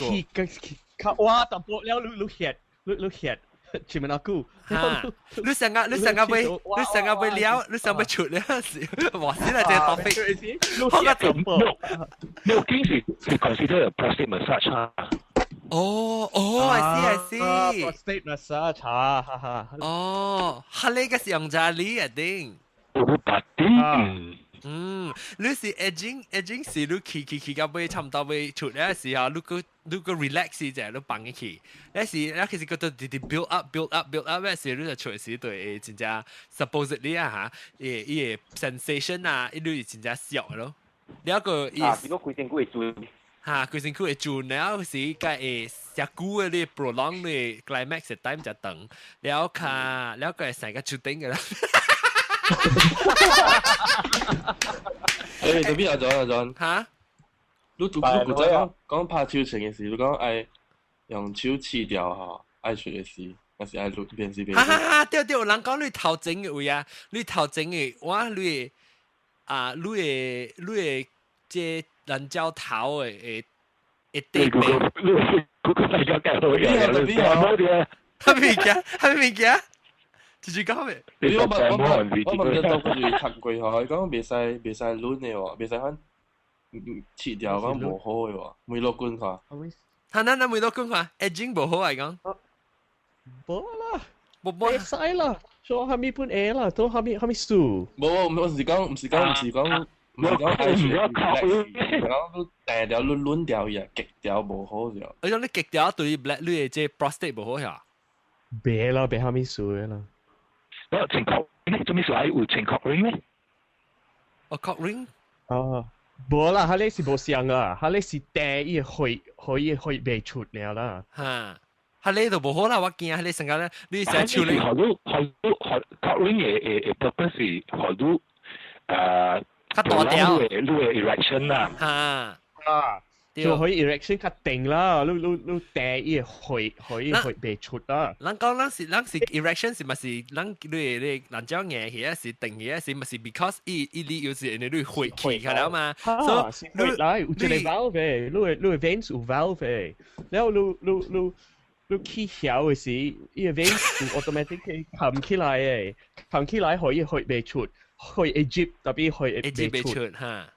較哇，淡薄了，你你血，你你血，前面阿姑。嚇！你成個你成個會，你成個會了，你成個出了是，哇！死啦，這個 topic。我個milking 是是 consider a prostate massage 啊。哦哦，I see I see。 prostate massage，哈哈哈。哦，哈呢個是用查理一定。我把定。嗯，你是 edging edging 是你去去去到尾差唔多尾出嚟時候，你個你個 relax 者，你放入去，那時那其實個都直直 build up build up build up，嗰時你就出時對真正 supposedly 啊嚇，伊伊個 sensation 啊，伊你是真正小咯。了個伊。啊，如果規身軀會轉。嚇，規身軀會轉，了時個會食久嘅你 prolong 你 climax 嘅 time 就長，了卡了個會成個出頂嘅啦。誒，特別阿 John 阿 John 嚇，你你古早講講拍手槍嘅時，你講愛用手刺掉吼，愛出嘅時，還是愛錄電視邊？哈哈哈！對對，有人講你頭前嘅位啊，你頭前嘅，我你啊，你嘅你嘅這人焦頭嘅會會對比。嗰個大家計好嘅，你講係咪物件？係咪物件？直接講咩？你我我我我唔知道佢讀過吼，伊講袂使袂使亂的喎，袂使反切掉講無好的喎，梅洛君看。哈，咱咱梅洛君看，edging 無好來講。無無啦，無使啦，做蝦米本會啦，做蝦米蝦米事。無，我是講，唔是講，唔是講，唔是講愛出嚟，講你大條你攆掉伊啊，極條無好咗。我講你極條對 black 你的這 prostate 無好呀？別啦，別蝦米事啦。我穿 cock 咩？做咩事愛有穿 cock ring 咩？哦，cock ring。哦，無啦，佢呢是無相啊，佢呢是掟伊血，可以血未出了啦。嚇！佢呢度無好啦，我驚佢呢成日咧，你成日處理。學到學到學 cock ring 嘅嘅嘅 purpose 是學到較大條。你嘅 erection 啦。嚇！啊！就可以 erection 較定啦，你你你掟伊血，可以血未出啦。人講咱是咱是 erection 是咪是咱你你人隻硬起啊是定起啊是咪是 because 伊伊理由是因為你血氣開了嘛？所以你來有一個 valve 嘅，你嘅你嘅 veins 有 valve 嘅，然後你你你你起曉嘅時，伊個 veins 就 automatically 冚起來嘅，冚起來可以血未出，血會入，特別血會未出嚇。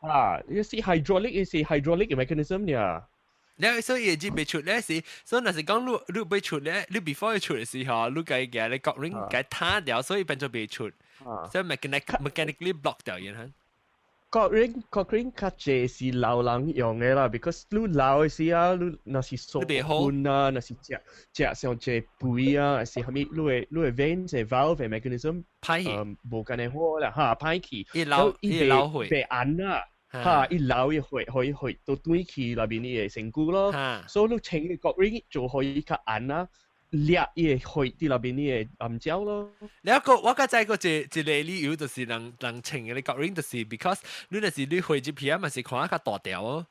啊，呢是 hydraulic，呢是 hydraulic 嘅 mechanism 呢。你所以就未出咧是，所以若是講你你未出咧，你 before 出嘅時候，你該嘅你 cock ring 該塌掉，所以變做未出，所以 mechanically block 掉然後。 Cock ring cock ring 較濟是老人用嘅啦，because 你老嘅時啊，你若是縮魂啊，若是食食上濟肥啊，還是啥物，你嘅你嘅 veins 嘅 valve 嘅 mechanism 歹去，無咁樣好啦，嚇歹去，伊老伊老血，被按啦。嚇！伊老伊血可以血到轉去內面伊嘅身軀咯，所以你穿個 cock ring 就可以較按啦，掠伊嘅血佇內面伊嘅暗焦咯。你一個我較知個一一個理由就是人人穿嘅 cock ring 就是 because 你若是你血入去啊，嘛是看較大條哦。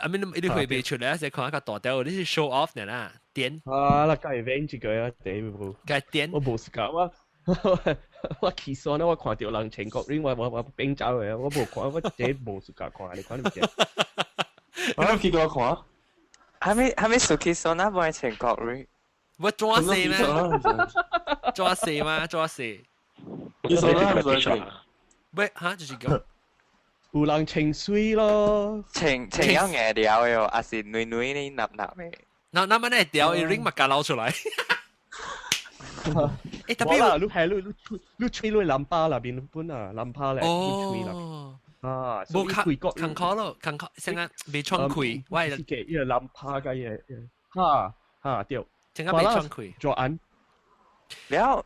I mean 你血袂出來，是看較大條，你是 show off 呢啦，點。啊，那該 event 這個啊，對無？該點。我無時間我。我起身我看到人穿 cock ring，我我我變走嘅，我無看，我這無時間看，你看你唔知？我去過看。還沒還沒出去說那無愛穿 cock ring。我抓死咩？抓死嗎？抓死。你說那唔穿？喂，嚇，就是講。有人穿水咯。穿穿有硬條嘅，還是軟軟的、軟軟的？那那麼那條 ring 嘛，夾撈出來。欸，特別啦，你係你你你吹你淋巴那邊本啊，淋巴咧，你吹啦。啊，無較坎坷咯，坎坷，成個未穿開，我係嘅，伊個淋巴嘅嘢，哈哈對，成個未穿開。做按，了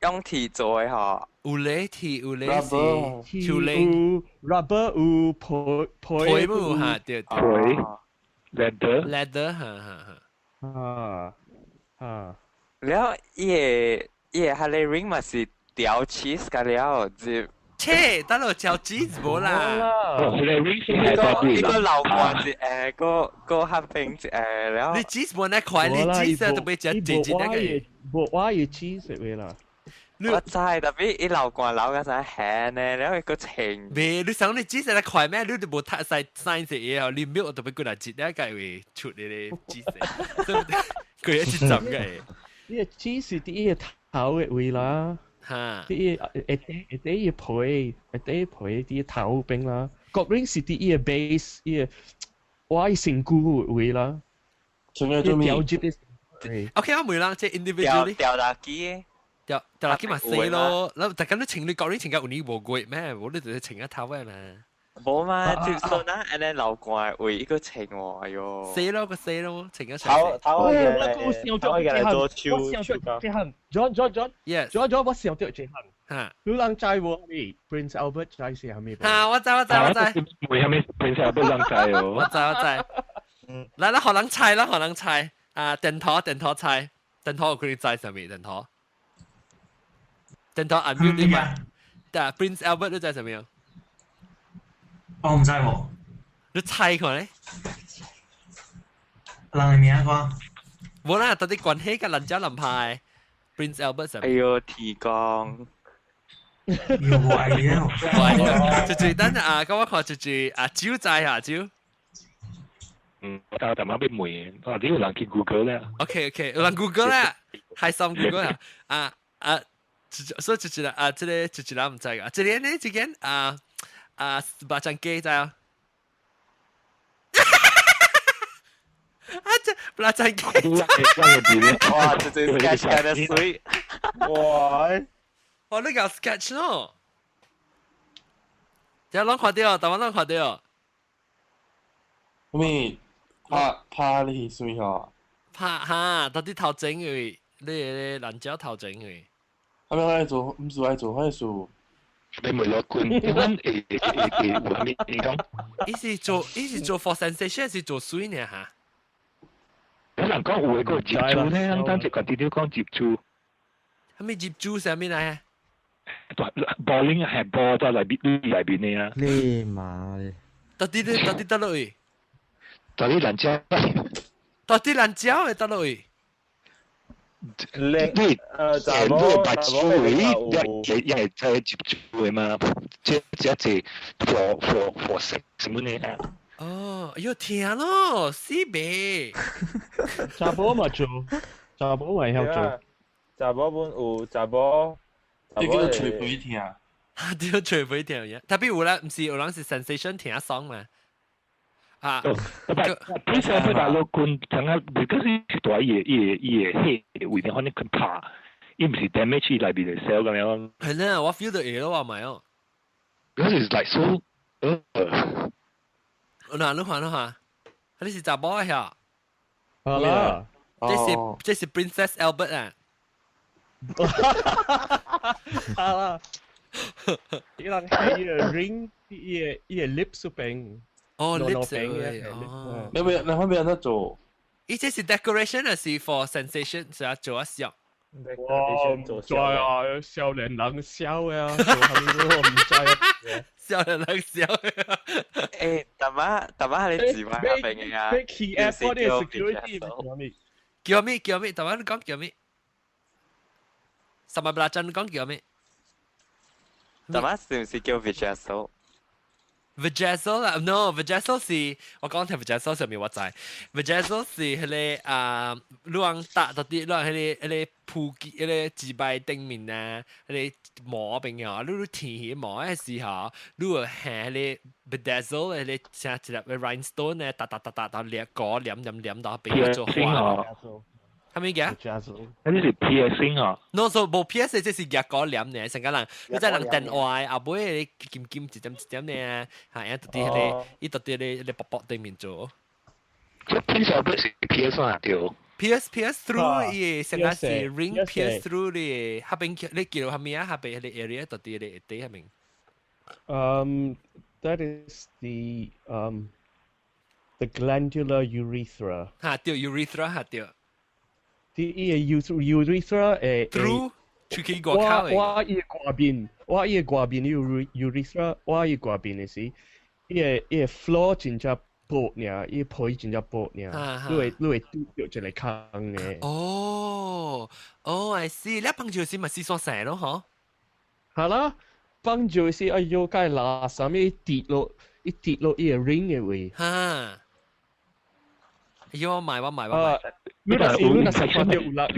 用鐵做的吼，有咧鐵，有咧是樹林，rubber 有皮皮木哈，對對。皮，leather leather 哈哈哈。啊啊。了，伊個伊個哈利 ring 嘛是掉 cheese 個了，就切，等落嚼 cheese 無啦。一個老罐一個，個個黑冰一個了。你 cheese 無那塊，你 cheese 特別食一一那個。無我有 cheese 的啦。我知，特別伊老罐老個啥鹹呢，了伊個清。未，你想你 cheese 那塊咩？你都無讀晒 science 嘢哦，你 milk 特別過來一那個會出你個 cheese，佢一浸嘅。伊個 cheese 是佇伊個頭的位啦，佇伊下底下底伊個皮，下底皮佇伊頭邊啦。Cock ring 是佇伊個 base，伊個我伊身軀位啦。做咩做咩？OK，我問啦，即係 individually。掉垃圾。掉掉垃圾嘛死咯！嗱，大家都穿你 cock ring 穿到有年無過咩？無你就是穿一頭嘅嘛。無嘛，就算啦，按呢流汗為一個穿喎，哎喲。死咯個死咯，穿一頭頭嘅，頭嘅嚟做手手這項，John John John，yes John John，我想到這項。嚇，你人知無？咪 Prince Albert 知是啥物？嚇，我知我知我知。為啥物 Prince Albert 人知哦？我知我知。來啦，予人猜啦，予人猜。啊，電頭電頭猜，電頭有可能知啥物？電頭。電頭按 mute 你嘛？對，Prince Albert 你知啥物？我唔知喎。你猜看咧？人嘅名講。無啦，到底關係佮咱遮南派 Prince Albert 啥物？哎喲，天公。有無 idea？無就就等啊，咁我看就就啊，酒知啊酒。嗯，我淡薄欲問，啊，你有人去 Google 咧？OK OK，有人 Google 咧，開心 Google 啊啊啊！所以就是啊，這個就是咱毋知個，這個呢，這間啊啊，肉醬雞知啊？啊，這 belacan 機。哇，這這 sketch 嘅得水。哇！哦，你搞 sketch 咯？這攏看到，台灣攏看到。咩？拍拍你水吼？拍哈，到底頭前嘅，你個爛蕉頭前嘅。啊，咩愛做？毋是愛做，愛做。你咪攞罐，阮會會會有啥物？你講？伊是做 for sensation，是做水呢嚇？有人講有個接觸咧，咱一個啲啲講接觸。係咪接觸啥物來？ bowling 係波在內邊內邊的啊。你媽的！到底得落去？到底爛蕉？到底爛蕉會得落去？你你白手你一一係在接觸的嘛？這這這 for sex 什麼呢？哦，哎喲聽咯，死未？查某嘛做，查某會曉做。查某本有查某，你叫做吹皮聽。對，吹皮聽嘅，特別有啦，毋是有人是 sensation 聽爽嘛。啊，不不，本身不大陸棍，聽啊，because 是大伊個伊個伊個血位邊可能佢拍，伊毋是 damage 伊內邊的 cell 咁樣。係咧，我 feel 到會咯，我咪哦。 Because it's like so，嗱，你看你看，你是查某嘅嚇？好啦，這是 Princess Albert 啊。好啦，伊人係伊個 ring，伊個 lips 邊。哦，lips 嘅，哦。你咪你可唔可以得做？伊這是 decoration 還是 for sensation？是啊，做一笑。哇，唔知啊，少年人笑啊，做啥物我唔知啊。少年人笑。誒，大媽大媽係你自拍邊嘅啊？咩 key app 嗰啲 security 叫咩？叫咩？大媽你講叫咩？十萬八真講叫咩？大媽是唔是叫 Vajazzle？ Vajazzle 啦，no，Vajazzle 是我講聽 Vajazzle 上面我知，Vajazzle 是彼個啊，你往搭到啲，你往彼個鋪機，彼個自擺頂面啊，彼個膜邊啊，你填膜的時候，你會下彼個 bedazzle 彼個像一粒 rhinestone 咧，搭搭搭搭到兩個黏黏黏到變做花。係咪嘅？呢是 piercing 啊？No，so 無 piercing，這是牙膏黏呢，成個人，你知人電話後尾金金一點一點呢，嚇，啊，特啲彼個，伊特啲咧咧薄薄對面做。這平常不是 piercing 啊？對。 Pierce through 伊成個是 ring pierce through 你下邊你叫下面啊？下邊彼個 area 特啲咧底下面。 That is the glandular urethra。嚇，對，urethra 嚇對。啲伊個 urethra ，through 出去外口。我伊個外面，我伊個外面 urethra，我伊外面的是，伊個 floor 真正薄爾，伊個皮真正薄爾，你會拄著一個空的。哦，哦，I see，你放尿時咪是煞生咯，嗬？係啦，放尿時哎喲，該垃圾物跌落，一跌落伊個 ring 的位。哈。喲，買我買我買。你若是看到有人人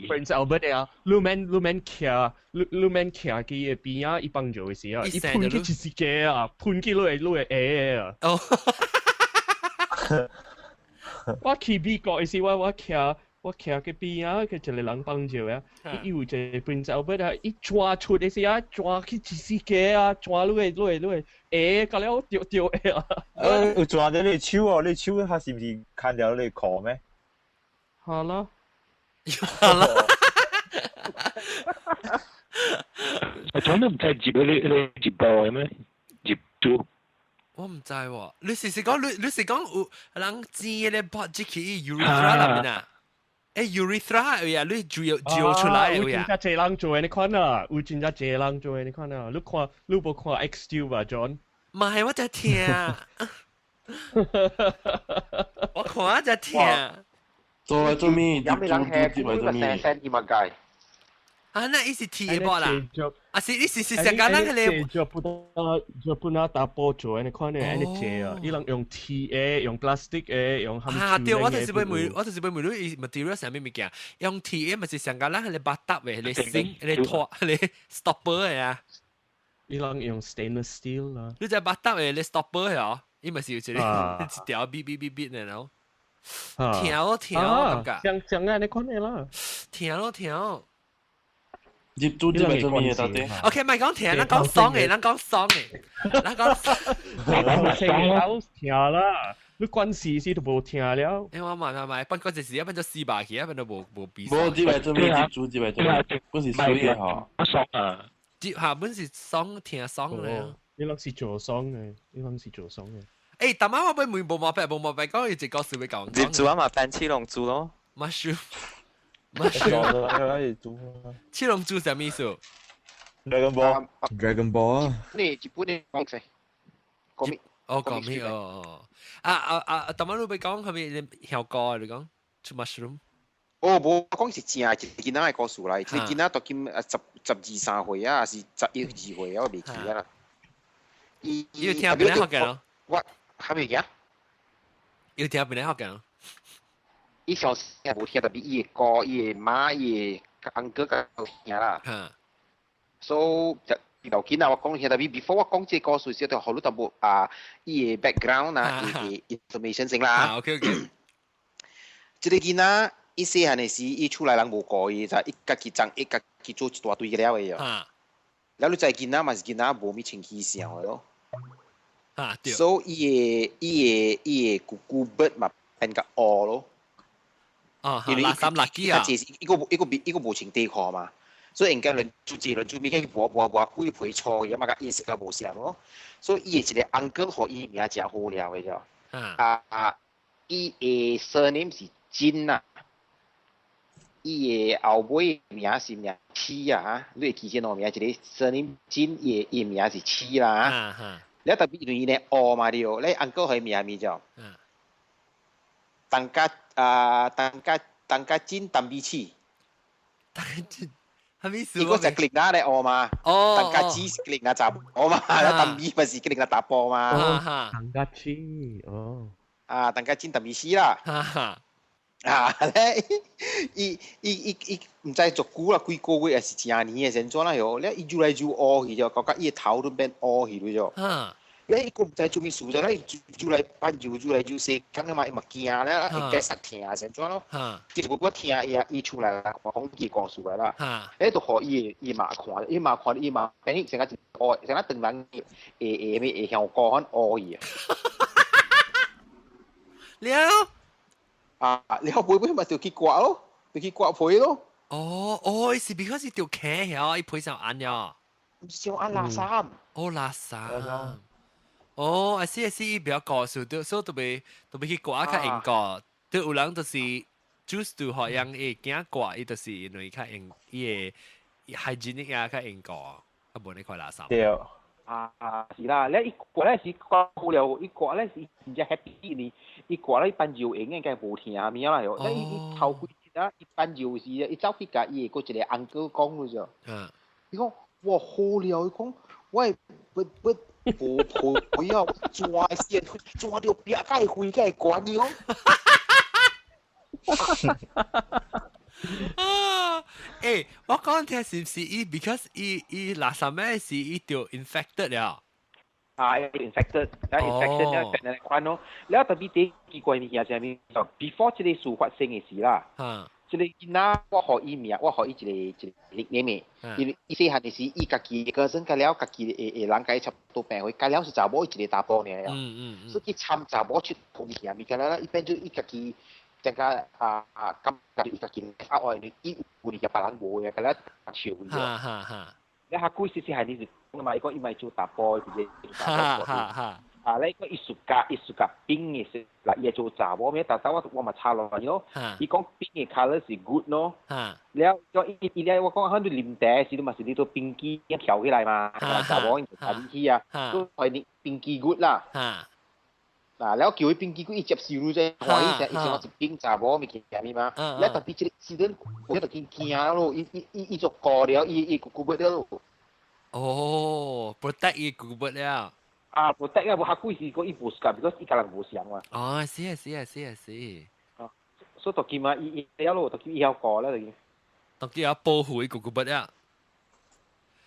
Prince Albert 啊，你免徛，你免徛佢嘅邊仔，伊放尿的時啊，伊噴去一時間啊，噴去你會會啊。哦。我去美國的時，我徛佢邊仔，佢一個人放尿啊，伊有一個 Prince Albert 啊，伊抓出的時啊，抓去一時間啊，抓你會會，到了掉掉啊。有抓到你手哦，你手佢是毋是牽掉你褲咩？好啦，好啦。我從都唔知接你接波嘅咩？接住。我唔知喎，你是講有人剪咧拔入去 urethra 內面啊？urethra 位啊，你照照出來位啊？有真正濟人做的，你看啊，有真正濟人做的，你看啊，你看你無看 X 2吧，John？唔係，我在聽，我看在聽。做來做咩？有咩人吃？做咩？聲點解？啊，那伊是鐵的啦，啊是，伊是上簡單個。就不拿打波做，你看呢，按呢濟啊，伊人用鐵的，用 plastic 的，用。啊對，我就是欲問你，伊 material 啥物物件，用鐵的咪是上簡單，彼個 bathtub 的，彼個 sink，彼個拖，彼個 stopper 的啊。伊人用 stainless steel 啦。你知 bathtub 的，彼個 stopper 的哦，伊咪是有一個一條嗶嗶嗶嗶的，然後。疼咯疼，我感覺。像像按呢款的啦。疼咯疼。入住這邊做咩到底？OK，唔係講疼，咱講爽的，咱講爽的，咱講。爽疼啦，你關事時都無疼了。欸，我買買買，不過就是一變做四百去，一變做無無比。無這邊做咩入住這邊做咩？本是水的吼。爽啊！接下本是爽聽爽的。你攏是做爽的，你攏是做爽的。欸，逐晚我欲問無毛病，無毛病，講伊一個事欲講。入住啊嘛，變七龍珠咯。 Mushroom。 Mushroom。七龍珠啥物意思？Dragon Ball。 Dragon Ball。你日本的講者。哦，講咩？哦哦。啊啊啊！逐晚你欲講係咪效果？你講出 mushroom？哦，無講是正一個囡仔的故事來，一個囡仔到今啊十十二三歲啊，還是十一二歲啊，我袂記啊啦。伊有聽邊個學嘅咯？我還未記。有聽邊個學嘅？伊小時無聽，特別伊的哥、伊的媽、伊的 uncle 較有聽啦。所以就囡仔我講聽，特別 before 我講這個故事時，就予你淡薄啊，伊的 background 啊，伊的 information 先啦。 OK OK。這個囡仔。伊細漢的時，伊厝內人無顧伊，就伊家己長，伊家己做一大堆了的啊。了你知囡仔嘛是囡仔，無物清氣想的咯。啊，對。所以伊的伊的伊的姑姑伯嘛變較烏咯。哦，因為垃圾垃圾啊。伊個伊個伊個無穿底褲嘛，所以應該輪主這輪主物去磨磨磨，規皮粗伊嘛佮顏色較無相咯。所以伊的一個 uncle 予伊名誠好料的啫。啊啊，伊的 surname 是金啊。伊的後尾名是名七啊，你會記這兩名？一個 surname 金，伊的伊名是七啦。了特別因為伊咧烏嘛對，咧 uncle 予名名叫。當家啊，當家當家金當比七。當家金，啥意思？伊個是吉拿咧烏嘛。哦。當家雞是吉拿查埔嘛，當比咪是吉拿查埔嘛。當家雞，哦。啊，當家金當比七啦。啊咧，伊伊伊伊毋知足久啦，幾個月還是誠年的，是按怎啦喲？咧伊愈來愈烏去咗，感覺伊的頭都變烏去了咗。咧伊閣毋知做物事咗，咧伊愈來變愈愈來愈細，感覺嘛伊嘛驚咧，會繼續疼是按怎咯？其實我聽伊伊厝內人講伊故事來啦。咧就予伊伊媽看，伊媽看伊媽，變成個一烏，成個長人會會咩會香膏款烏去啊。了。啊！了尾尾嘛就去割咯，就去割皮咯。哦哦，是 because 是條茄曉，伊皮上按了。上按垃圾。哦，垃圾。哦，啊是是，伊比較高數，所以特別特別去割較用割，對有人就是 choose to 學樣伊驚割，伊就是因為較用伊個 hygienic 啊較用割，啊無呢塊垃圾。對。啊是啦，咧伊割咧是割好了，伊割咧是真正 happy 呢。伊割咧一般游泳應該無疼物啦喲。咧伊伊頭幾日啊，一般游時伊走去共伊的閣一個 uncle 講了啫。伊講哇好了，伊講我不不無皮啊，抓線抓著壁甲會飛甲會懸伊講。啊！欸，我講聽是毋是伊？because 伊伊垃圾咩是伊就 infected 了。啊，infected，啊 infected 了變來款咯。了特別第奇怪物件啥物？before 這個事發生的時啦，這個囡仔我予伊名，我予伊一個一個 nickname 因為伊細漢的時，伊家己個身甲了，家己的的人共伊差不多病歲，甲了是查某一個查埔爾了。所以參查某出物件物件了，伊變做伊家己。增加啊啊，感覺伊家己啊，外伊有物件別人無的，共咱笑伊。哈哈哈！你較久細細漢你是講嘛，伊講伊嘛做查埔，直接做查埔。哈哈！啊，你講伊暑假伊暑假冰的是，嗱伊做查某咩？但但我我嘛查落來咯。伊講冰的 colour 是 good 咯。了，講伊伊咧，我講響你啉茶時，你嘛是你做冰機調起來嘛，查某就入去啊，都係你冰機 good 啦。嗱，了叫伊冰機，伊接受啫，歡喜者，伊想我一冰查某物件物嘛。了特別這個時陣，我就驚驚咯，伊伊伊伊就過了，伊伊顧不了。哦，protect 伊顧不了。啊，protect 啊，無較久是講伊無 suka，because 伊共人無相嘛。哦，是啊，是啊，是啊，是。啊，所以到今嘛，伊伊了咯，到今伊曉過了就。到今要保護伊顧不了。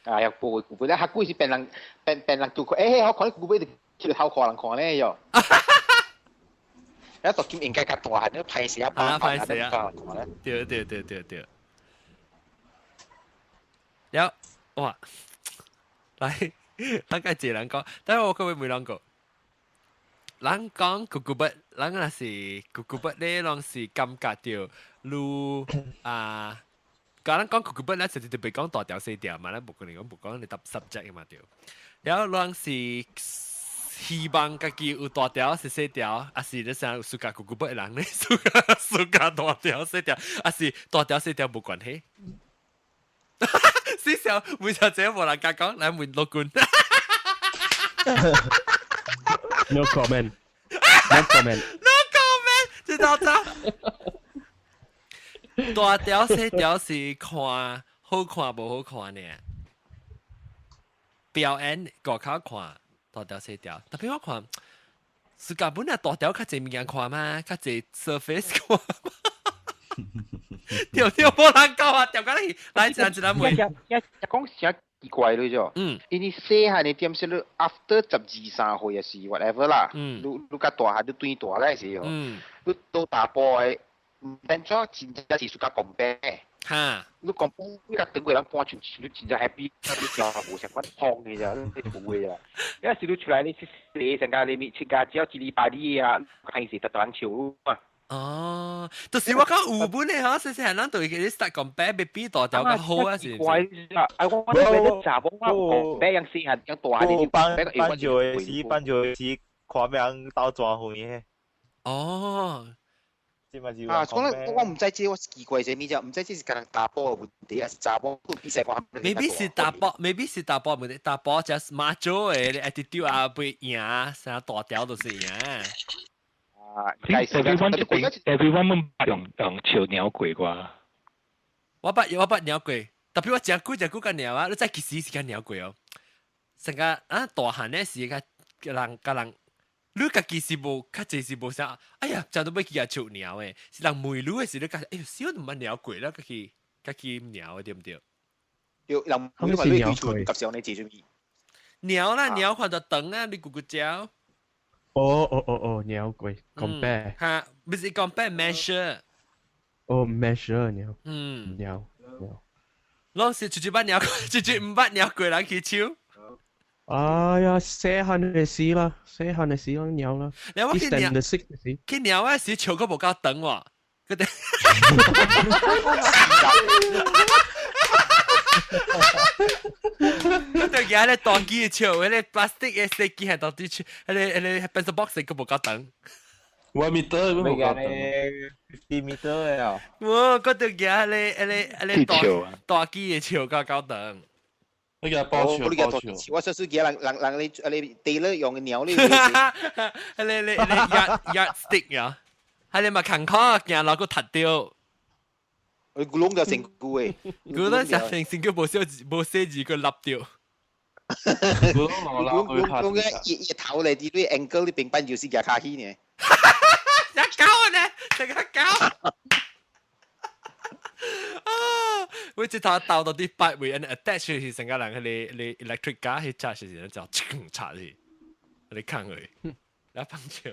啊，要保護顧不了，較久是變人變變人做，欸，我看你顧不就出來頭看人看咧喲。一讀劍應該較大漢，你歹勢啊，啊，歹勢啊，對對對對對。了，哇，來，咱該一個人講，但係我閣會問兩個。人講咕咕筆，人若是咕咕筆咧，攏是感覺著你啊，講人講咕咕筆咧，實際就袂講大條細條嘛，咱無可能講無講你答 subject 嘛對。了後攏是希望家己有大條是細條，還是你啥有 suka 咕咕筆的人咧，suka 大條細條，還是大條細條無關係？死笑，每小姐無人敢講，來問老君。 No comment. No comment. No comment，知道咋？大條細條是看好看無好看呢？表演外口看大條細條，特別我看，是根本啊大條較濟物件看嘛，較濟 surface 看嘛。對對，無人講啊，掉過來，來一人一人問。一講啥奇怪咯啫。因為細漢的點是你 after 12、13歲也是 whatever 啦。你較大漢，你轉大咧時候，你到大埔的，變做真正是 suka compare。你 compare 你較長過人搬出去，你真正 happy，你條無相關痛的啫，你就無會啊。有時你出來你洗成個你咪切個只要一禮拜你啊，開始特特笑啊。哦，就是我講有本的嗬，細細漢咱對佢 start compare 欲比大條較好啊，是唔是？怪啊！啊，我我查某我 compare 樣細漢樣大漢，放放住的時，放住的時，看咩人鬥轉遠的。哦。啊，講咧，我毋知這我奇怪啥物啫，毋知這是干焦查埔的問題，還是查某比賽看。 Maybe 是查埔，maybe 是查埔問題，查埔 just macho 的 attitude 啊，袂贏，啥大條都是贏。啊，everyone everyone 用用笑鳥過啩。我捌鳥過，特別我誠久誠久甲鳥啊，你知幾時時間鳥過哦？成個啊大漢咧時較人甲人。你家己是無較濟是無啥，哎呀，真都欲去共笑鳥的，是人問你的時，你家哎喲，少毋捌鳥過啦，家己家己鳥的對毋對？對，人問你話你厝及上你自尊鳥啦，鳥看著長啊，你咕咕叫。哦哦哦哦，鳥過 compare。哈，不是 compare measure。哦，measure 鳥。鳥鳥。攏是直直捌鳥，直直毋捌鳥過人去笑。哎呀，細漢的時啦，細漢的時攏鳥啦。你我去鳥，去鳥啊時笑閣無夠長喎，佢哋。佢哋舉咧大機笑，迄個 plastic 的細機係到底笑，彼個 pencil box 閣無夠長。 1 meter 無夠長。 50 meter 的啊。哇！佢哋舉咧彼個大大機的笑夠夠長。你個包笑包笑，我說是舉人人人你你地咧用的鳥咧，你你你 yard stick 啊，係你咪勤苦行落個踢掉。佢咕窿就成句誒，咕窿就成成句無寫無寫字個立掉。咕窿咕窿嘅一一頭嚟啲對 angle 啲平板就是夾卡起呢。一搞呢，成個搞。啊！我直頭鬥到啲筆位，and attach 去成個人佢你 electric 架去 charge 時，就插去，你看佢，來放笑。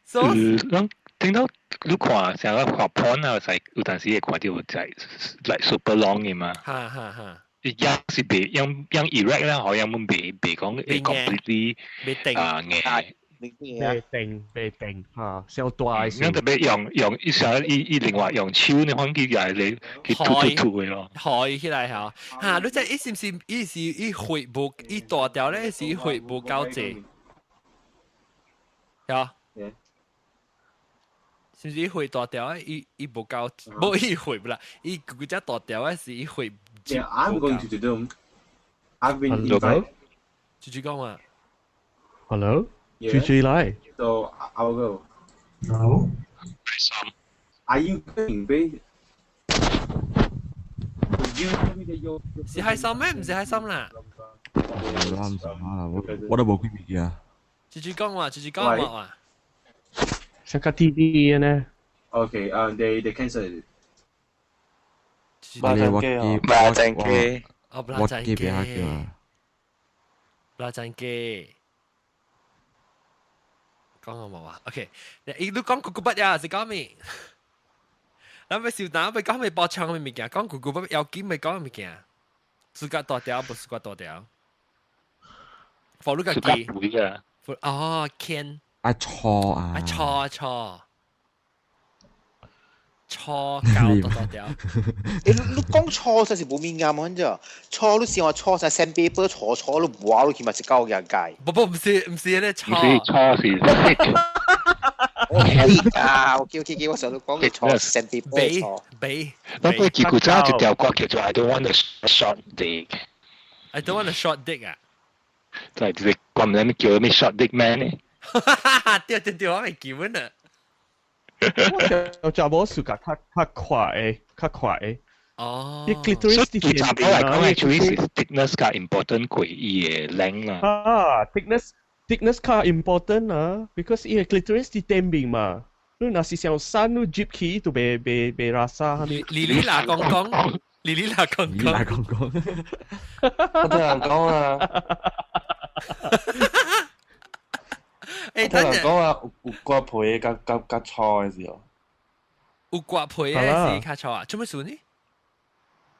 所以，聽到你看成個看 porn 啊，就有陣時會看著在 like super long 的嘛。哈哈哈。樣是袂樣樣 erect 啦，好像袂袂講會 completely 啊硬。袂定袂定嚇，小大。樣特別用用一下伊伊另外用手呢，反正又係你去吐吐吐的咯。開起來嚇，嚇！你知伊是毋是伊是伊血無伊大條咧，是血無夠濟，嚇？是毋是伊血大條？伊伊無夠，無伊血啦，伊嗰隻大條咧是伊血。 Yeah, I'm going to the room. I've been invited. 豬豬講嘛？Hello. 豬豬來。 So I'll go. No. Are you going, babe? 是開心咩？唔是開心啦。我唔知啊，我我都無看物件。豬豬講話，豬豬講話話。像個弟弟呢？Okay, they cancelled it. 馬陣機啊！馬陣機，哦，馬陣機，馬陣機。講我冇啊。OK，你講咕咕筆呀，是講咩？咱要小膽，要講咩包槍咩物件，講咕咕筆要緊咪講物件，自家大條，無自家大條。佛你家己。哦，牽。啊錯啊！啊錯錯。錯搞大條。欸，你講錯實是無物件嘛？啫，錯你先話錯晒 sandpaper 錯錯你磨落去嘛是夠樣解。不不，唔是咧錯。唔是錯是 thick。啊，OK OK，我上次講嘅錯 sandpaper 錯。俾。不過結果真係一條歌叫做 I don't want a short dick。 I don't want a short dick 啊。就係關唔知咩叫咩 short dick man 呢？對對對，我未記得呢。我查某暑假較較快的，較快的。哦。伊 clitoris 對查某來講，actually 是 thickness 較 important 過伊的 length 啦。啊，thickness 較 important 啊，because 伊的 clitoris 佇頂面嘛。你若是想瘦，你入去就袂袂袂拉沙。莉莉娜講講，莉莉娜講講，莉莉娜講講。我聽人講啊。欸，聽人講啊，有刮皮的佮佮佮粗的時候。有刮皮的是較粗啊？做咩事呢？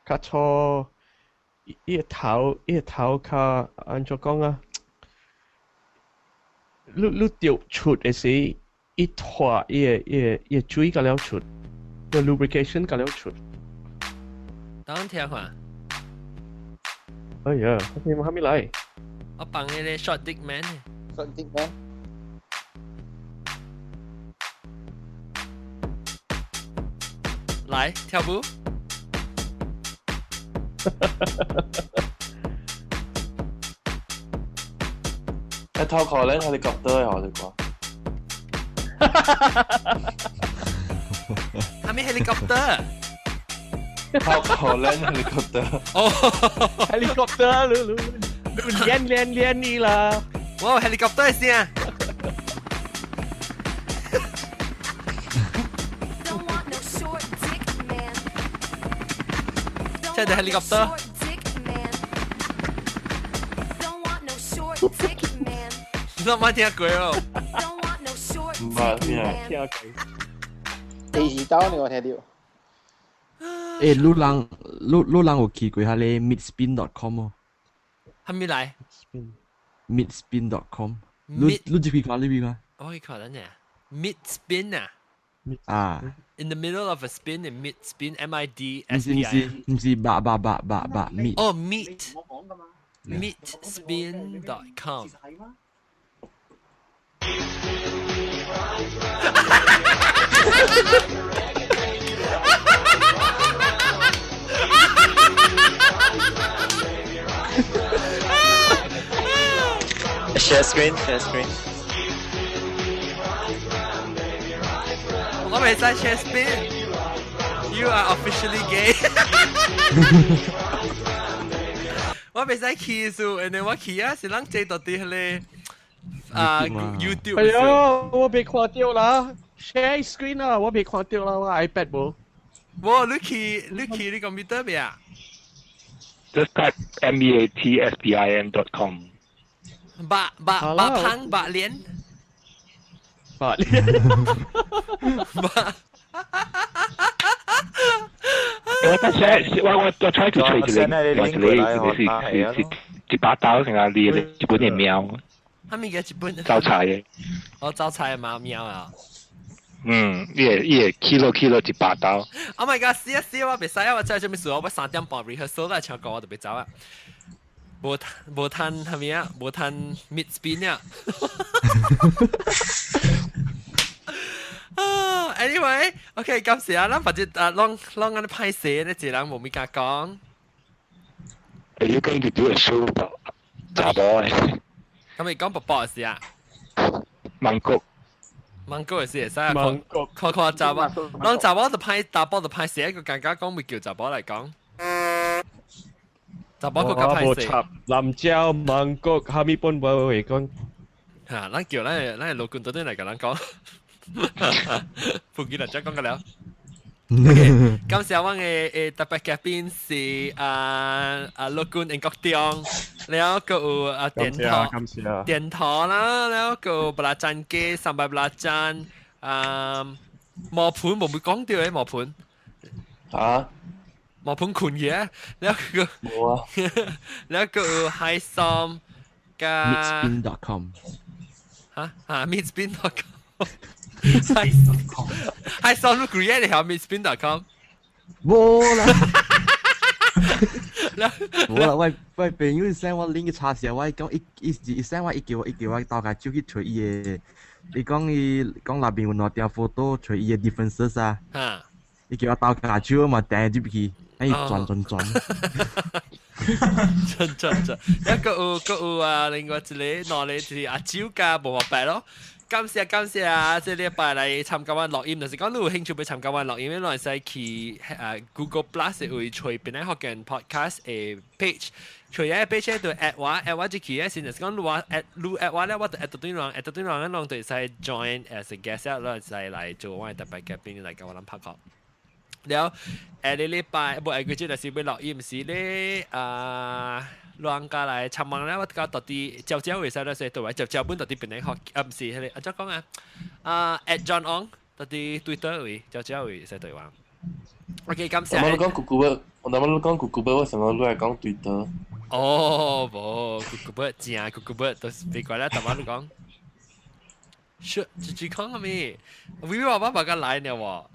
較粗，伊個頭，伊個頭較按怎講啊？你掉出的時，伊脫伊個伊個伊個水甲了出，個 lubrication 甲了出。等聽看。哎呀，你還沒來？我放那個 short dick man。 short dick man。來跳舞。一頭殼咧，helicopter 的學就講。係咪 helicopter？頭殼咧 helicopter。哦，helicopter，你你你練練練你啦！哇，helicopter 先。這係 helicopter。你冇聽過哦？唔係咩？聽過。第二刀你我聽到。欸，你人你你人有去過彼個 meatspin.com 哦？係咪來？meatspin.com，你你入去看，你去看。我去看等陣。Mid spin 啊？啊。 In the middle of a spin in mid spin M I D 唔是唔是唔是，八八八八八 meat。哦，meat meatspin.com。 Share screen, share screen。我未使 share spin。You are officially gay 我未使去數，然後我去啊，是咱這到底迄個啊 YouTube。哎呀，我被看到啦，share screen 啊，我被看到啦，我 iPad 無。無，你去你去你 computer 未啊？Just type meatspin.com。白白白胖白臉。白臉。白。我得寫，我我我 try to 找一個，一個是是是一把刀成啊，你一本的貓。啥物叫一本？招財的。哦，招財的貓喵啊！嗯，伊會伊會起落起落一把刀。 Oh my god！死啊死啊！我袂使啊！我真係做咩事？我3點半 rehearsal 啦，唱歌我就袂走啊。無無趁啥物啊？無趁 mid spin 啊！啊，anyway，OK，感謝啊，咱反正啊，攏攏按呢歹勢，呢一人無物件講。 Are you going to do a show about 查某的？咁咪講卜卜的事啊？芒果。芒果的事會使啊？看看看查某，攏查某就歹，查某就歹勢，個感覺講會叫查某來講。查某閣較歹勢。南蕉、芒果、哈密本無會講。嚇！咱叫咱咱老公倒轉來共咱講。福建人才講個了。OK，感謝我嘅特別嘉賓是啊啊陸軍英國中，了個有啊電台電台啦，了個布拉贊機三百布拉贊啊磨盤冇會講掉嘅磨盤啊磨盤困嘢，了個冇啊，了個有海參加 Meatspin.com 嚇嚇 Meatspin.com。係上到 create 嚟 meatspin.com。冇啦，冇啦，喂喂，朋友 send 我 link 查時，我講一一一 send 我一叫我一叫我到家手去揣伊的，伊講伊講內邊有兩張 photo 揣伊的 differences 啊，伊叫我到家手嘛，掟入去，哎轉轉轉，轉轉轉，一個有個有啊，另外一個兩個就是阿蕉加無白咯。感謝感謝啊！這禮拜來參加阮錄音，就是講你有興趣欲參加阮錄音，你會使去啊 Google Plus 會揣邊個福建 podcast 的 page，揣個 page 就 add 我，add 我入去的時，就是講你話 add 你 add 我咧，我就 add 到對人，add 到對人，攏就會使 join as a guest，你會使來做我的特別嘉賓來共我們拍講。了，下個禮拜無下個月就是欲錄音是咧啊。亂家來尋問咧，我講到底招招會使咧，說對話招招本到底邊個學啊？毋是彼個啊，怎講啊？啊，@JohnOng 到底 Twitter 位招招會使對話。OK，感謝。我哋講 Google，我哋講 Google，為什麼你來講 Twitter？哦，無 Google 正 Google 都是別怪啦，台灣你講。是，這這講啥物？微微爸爸個來了喎。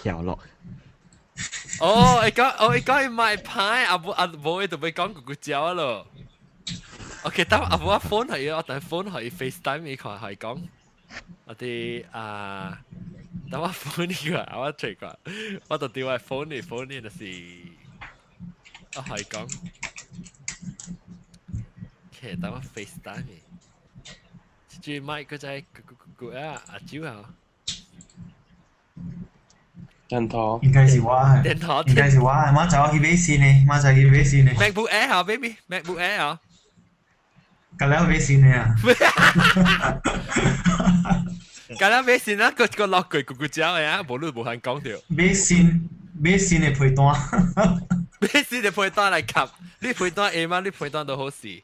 跳落。哦，伊講，哦，伊講伊買牌，啊無啊無，伊就欲講咕咕鳥咯。OK，等啊無我 phone 係我等 phone 係 FaceTime 伊看係講，我哋啊，等我 phone 呢個，我找個，我就調我 phone 呢 phone 呢就是，我係講，OK，等我 FaceTime 伊，這麥個在咕咕咕咕啊，阿蕉啊。電頭應該是我，電頭應該是我，馬仔去買新的，馬仔去買新的。 MacBook Air 啊，baby，MacBook Air 啊。咁了買新的啊。咁了買新啊，個個落句咕咕叫的啊，無你無限講著。買新買新的被單。買新的被單來吸，你被單會嗎？你被單都好勢。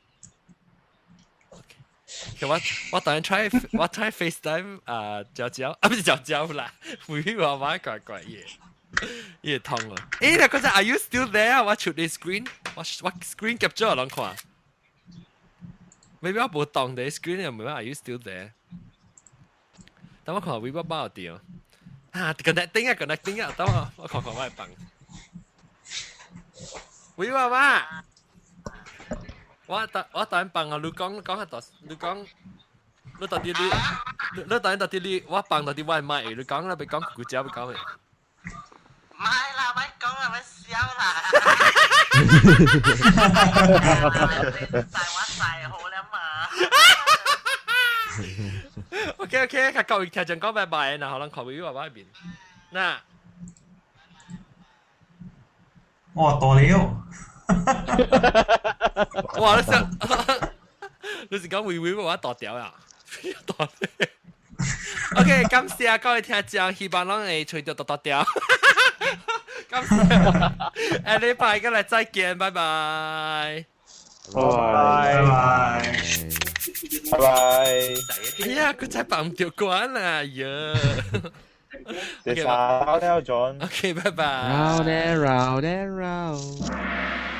我我等下 try 我 try FaceTime 啊，蕉蕉啊，不是蕉蕉啦，微微媽媽怪怪嘢，伊會痛啊！欸，那個只 Are you still there？我出你 screen，我我 screen capture 攏看。Maybe 我無當佇 screen 又唔係 Are you still there？等我看微博包掉。啊，connecting 啊，connecting 啊，等我我看看我會放。微媽媽。我等我等放啊！你講講下多，你講，你到底你，你等到底你，我放到底我麥，你講啦，別講古仔，別講咩？唔係啦，咪講啦，咪笑啦。晒我晒好啦嘛。 OK OK，較各位聽眾講拜拜，然後咱看微爸爸面。那，哇，大了。哇！你想，你是講微微我大條啊？大條。OK，感謝各位聽眾，希望攏會吹到大大條。感謝，下禮拜過來再見，拜拜。拜拜拜拜拜。哎呀，佢真係放唔掉關啦，呀！謝晒了，John。 OK，拜拜。 Round and round and round。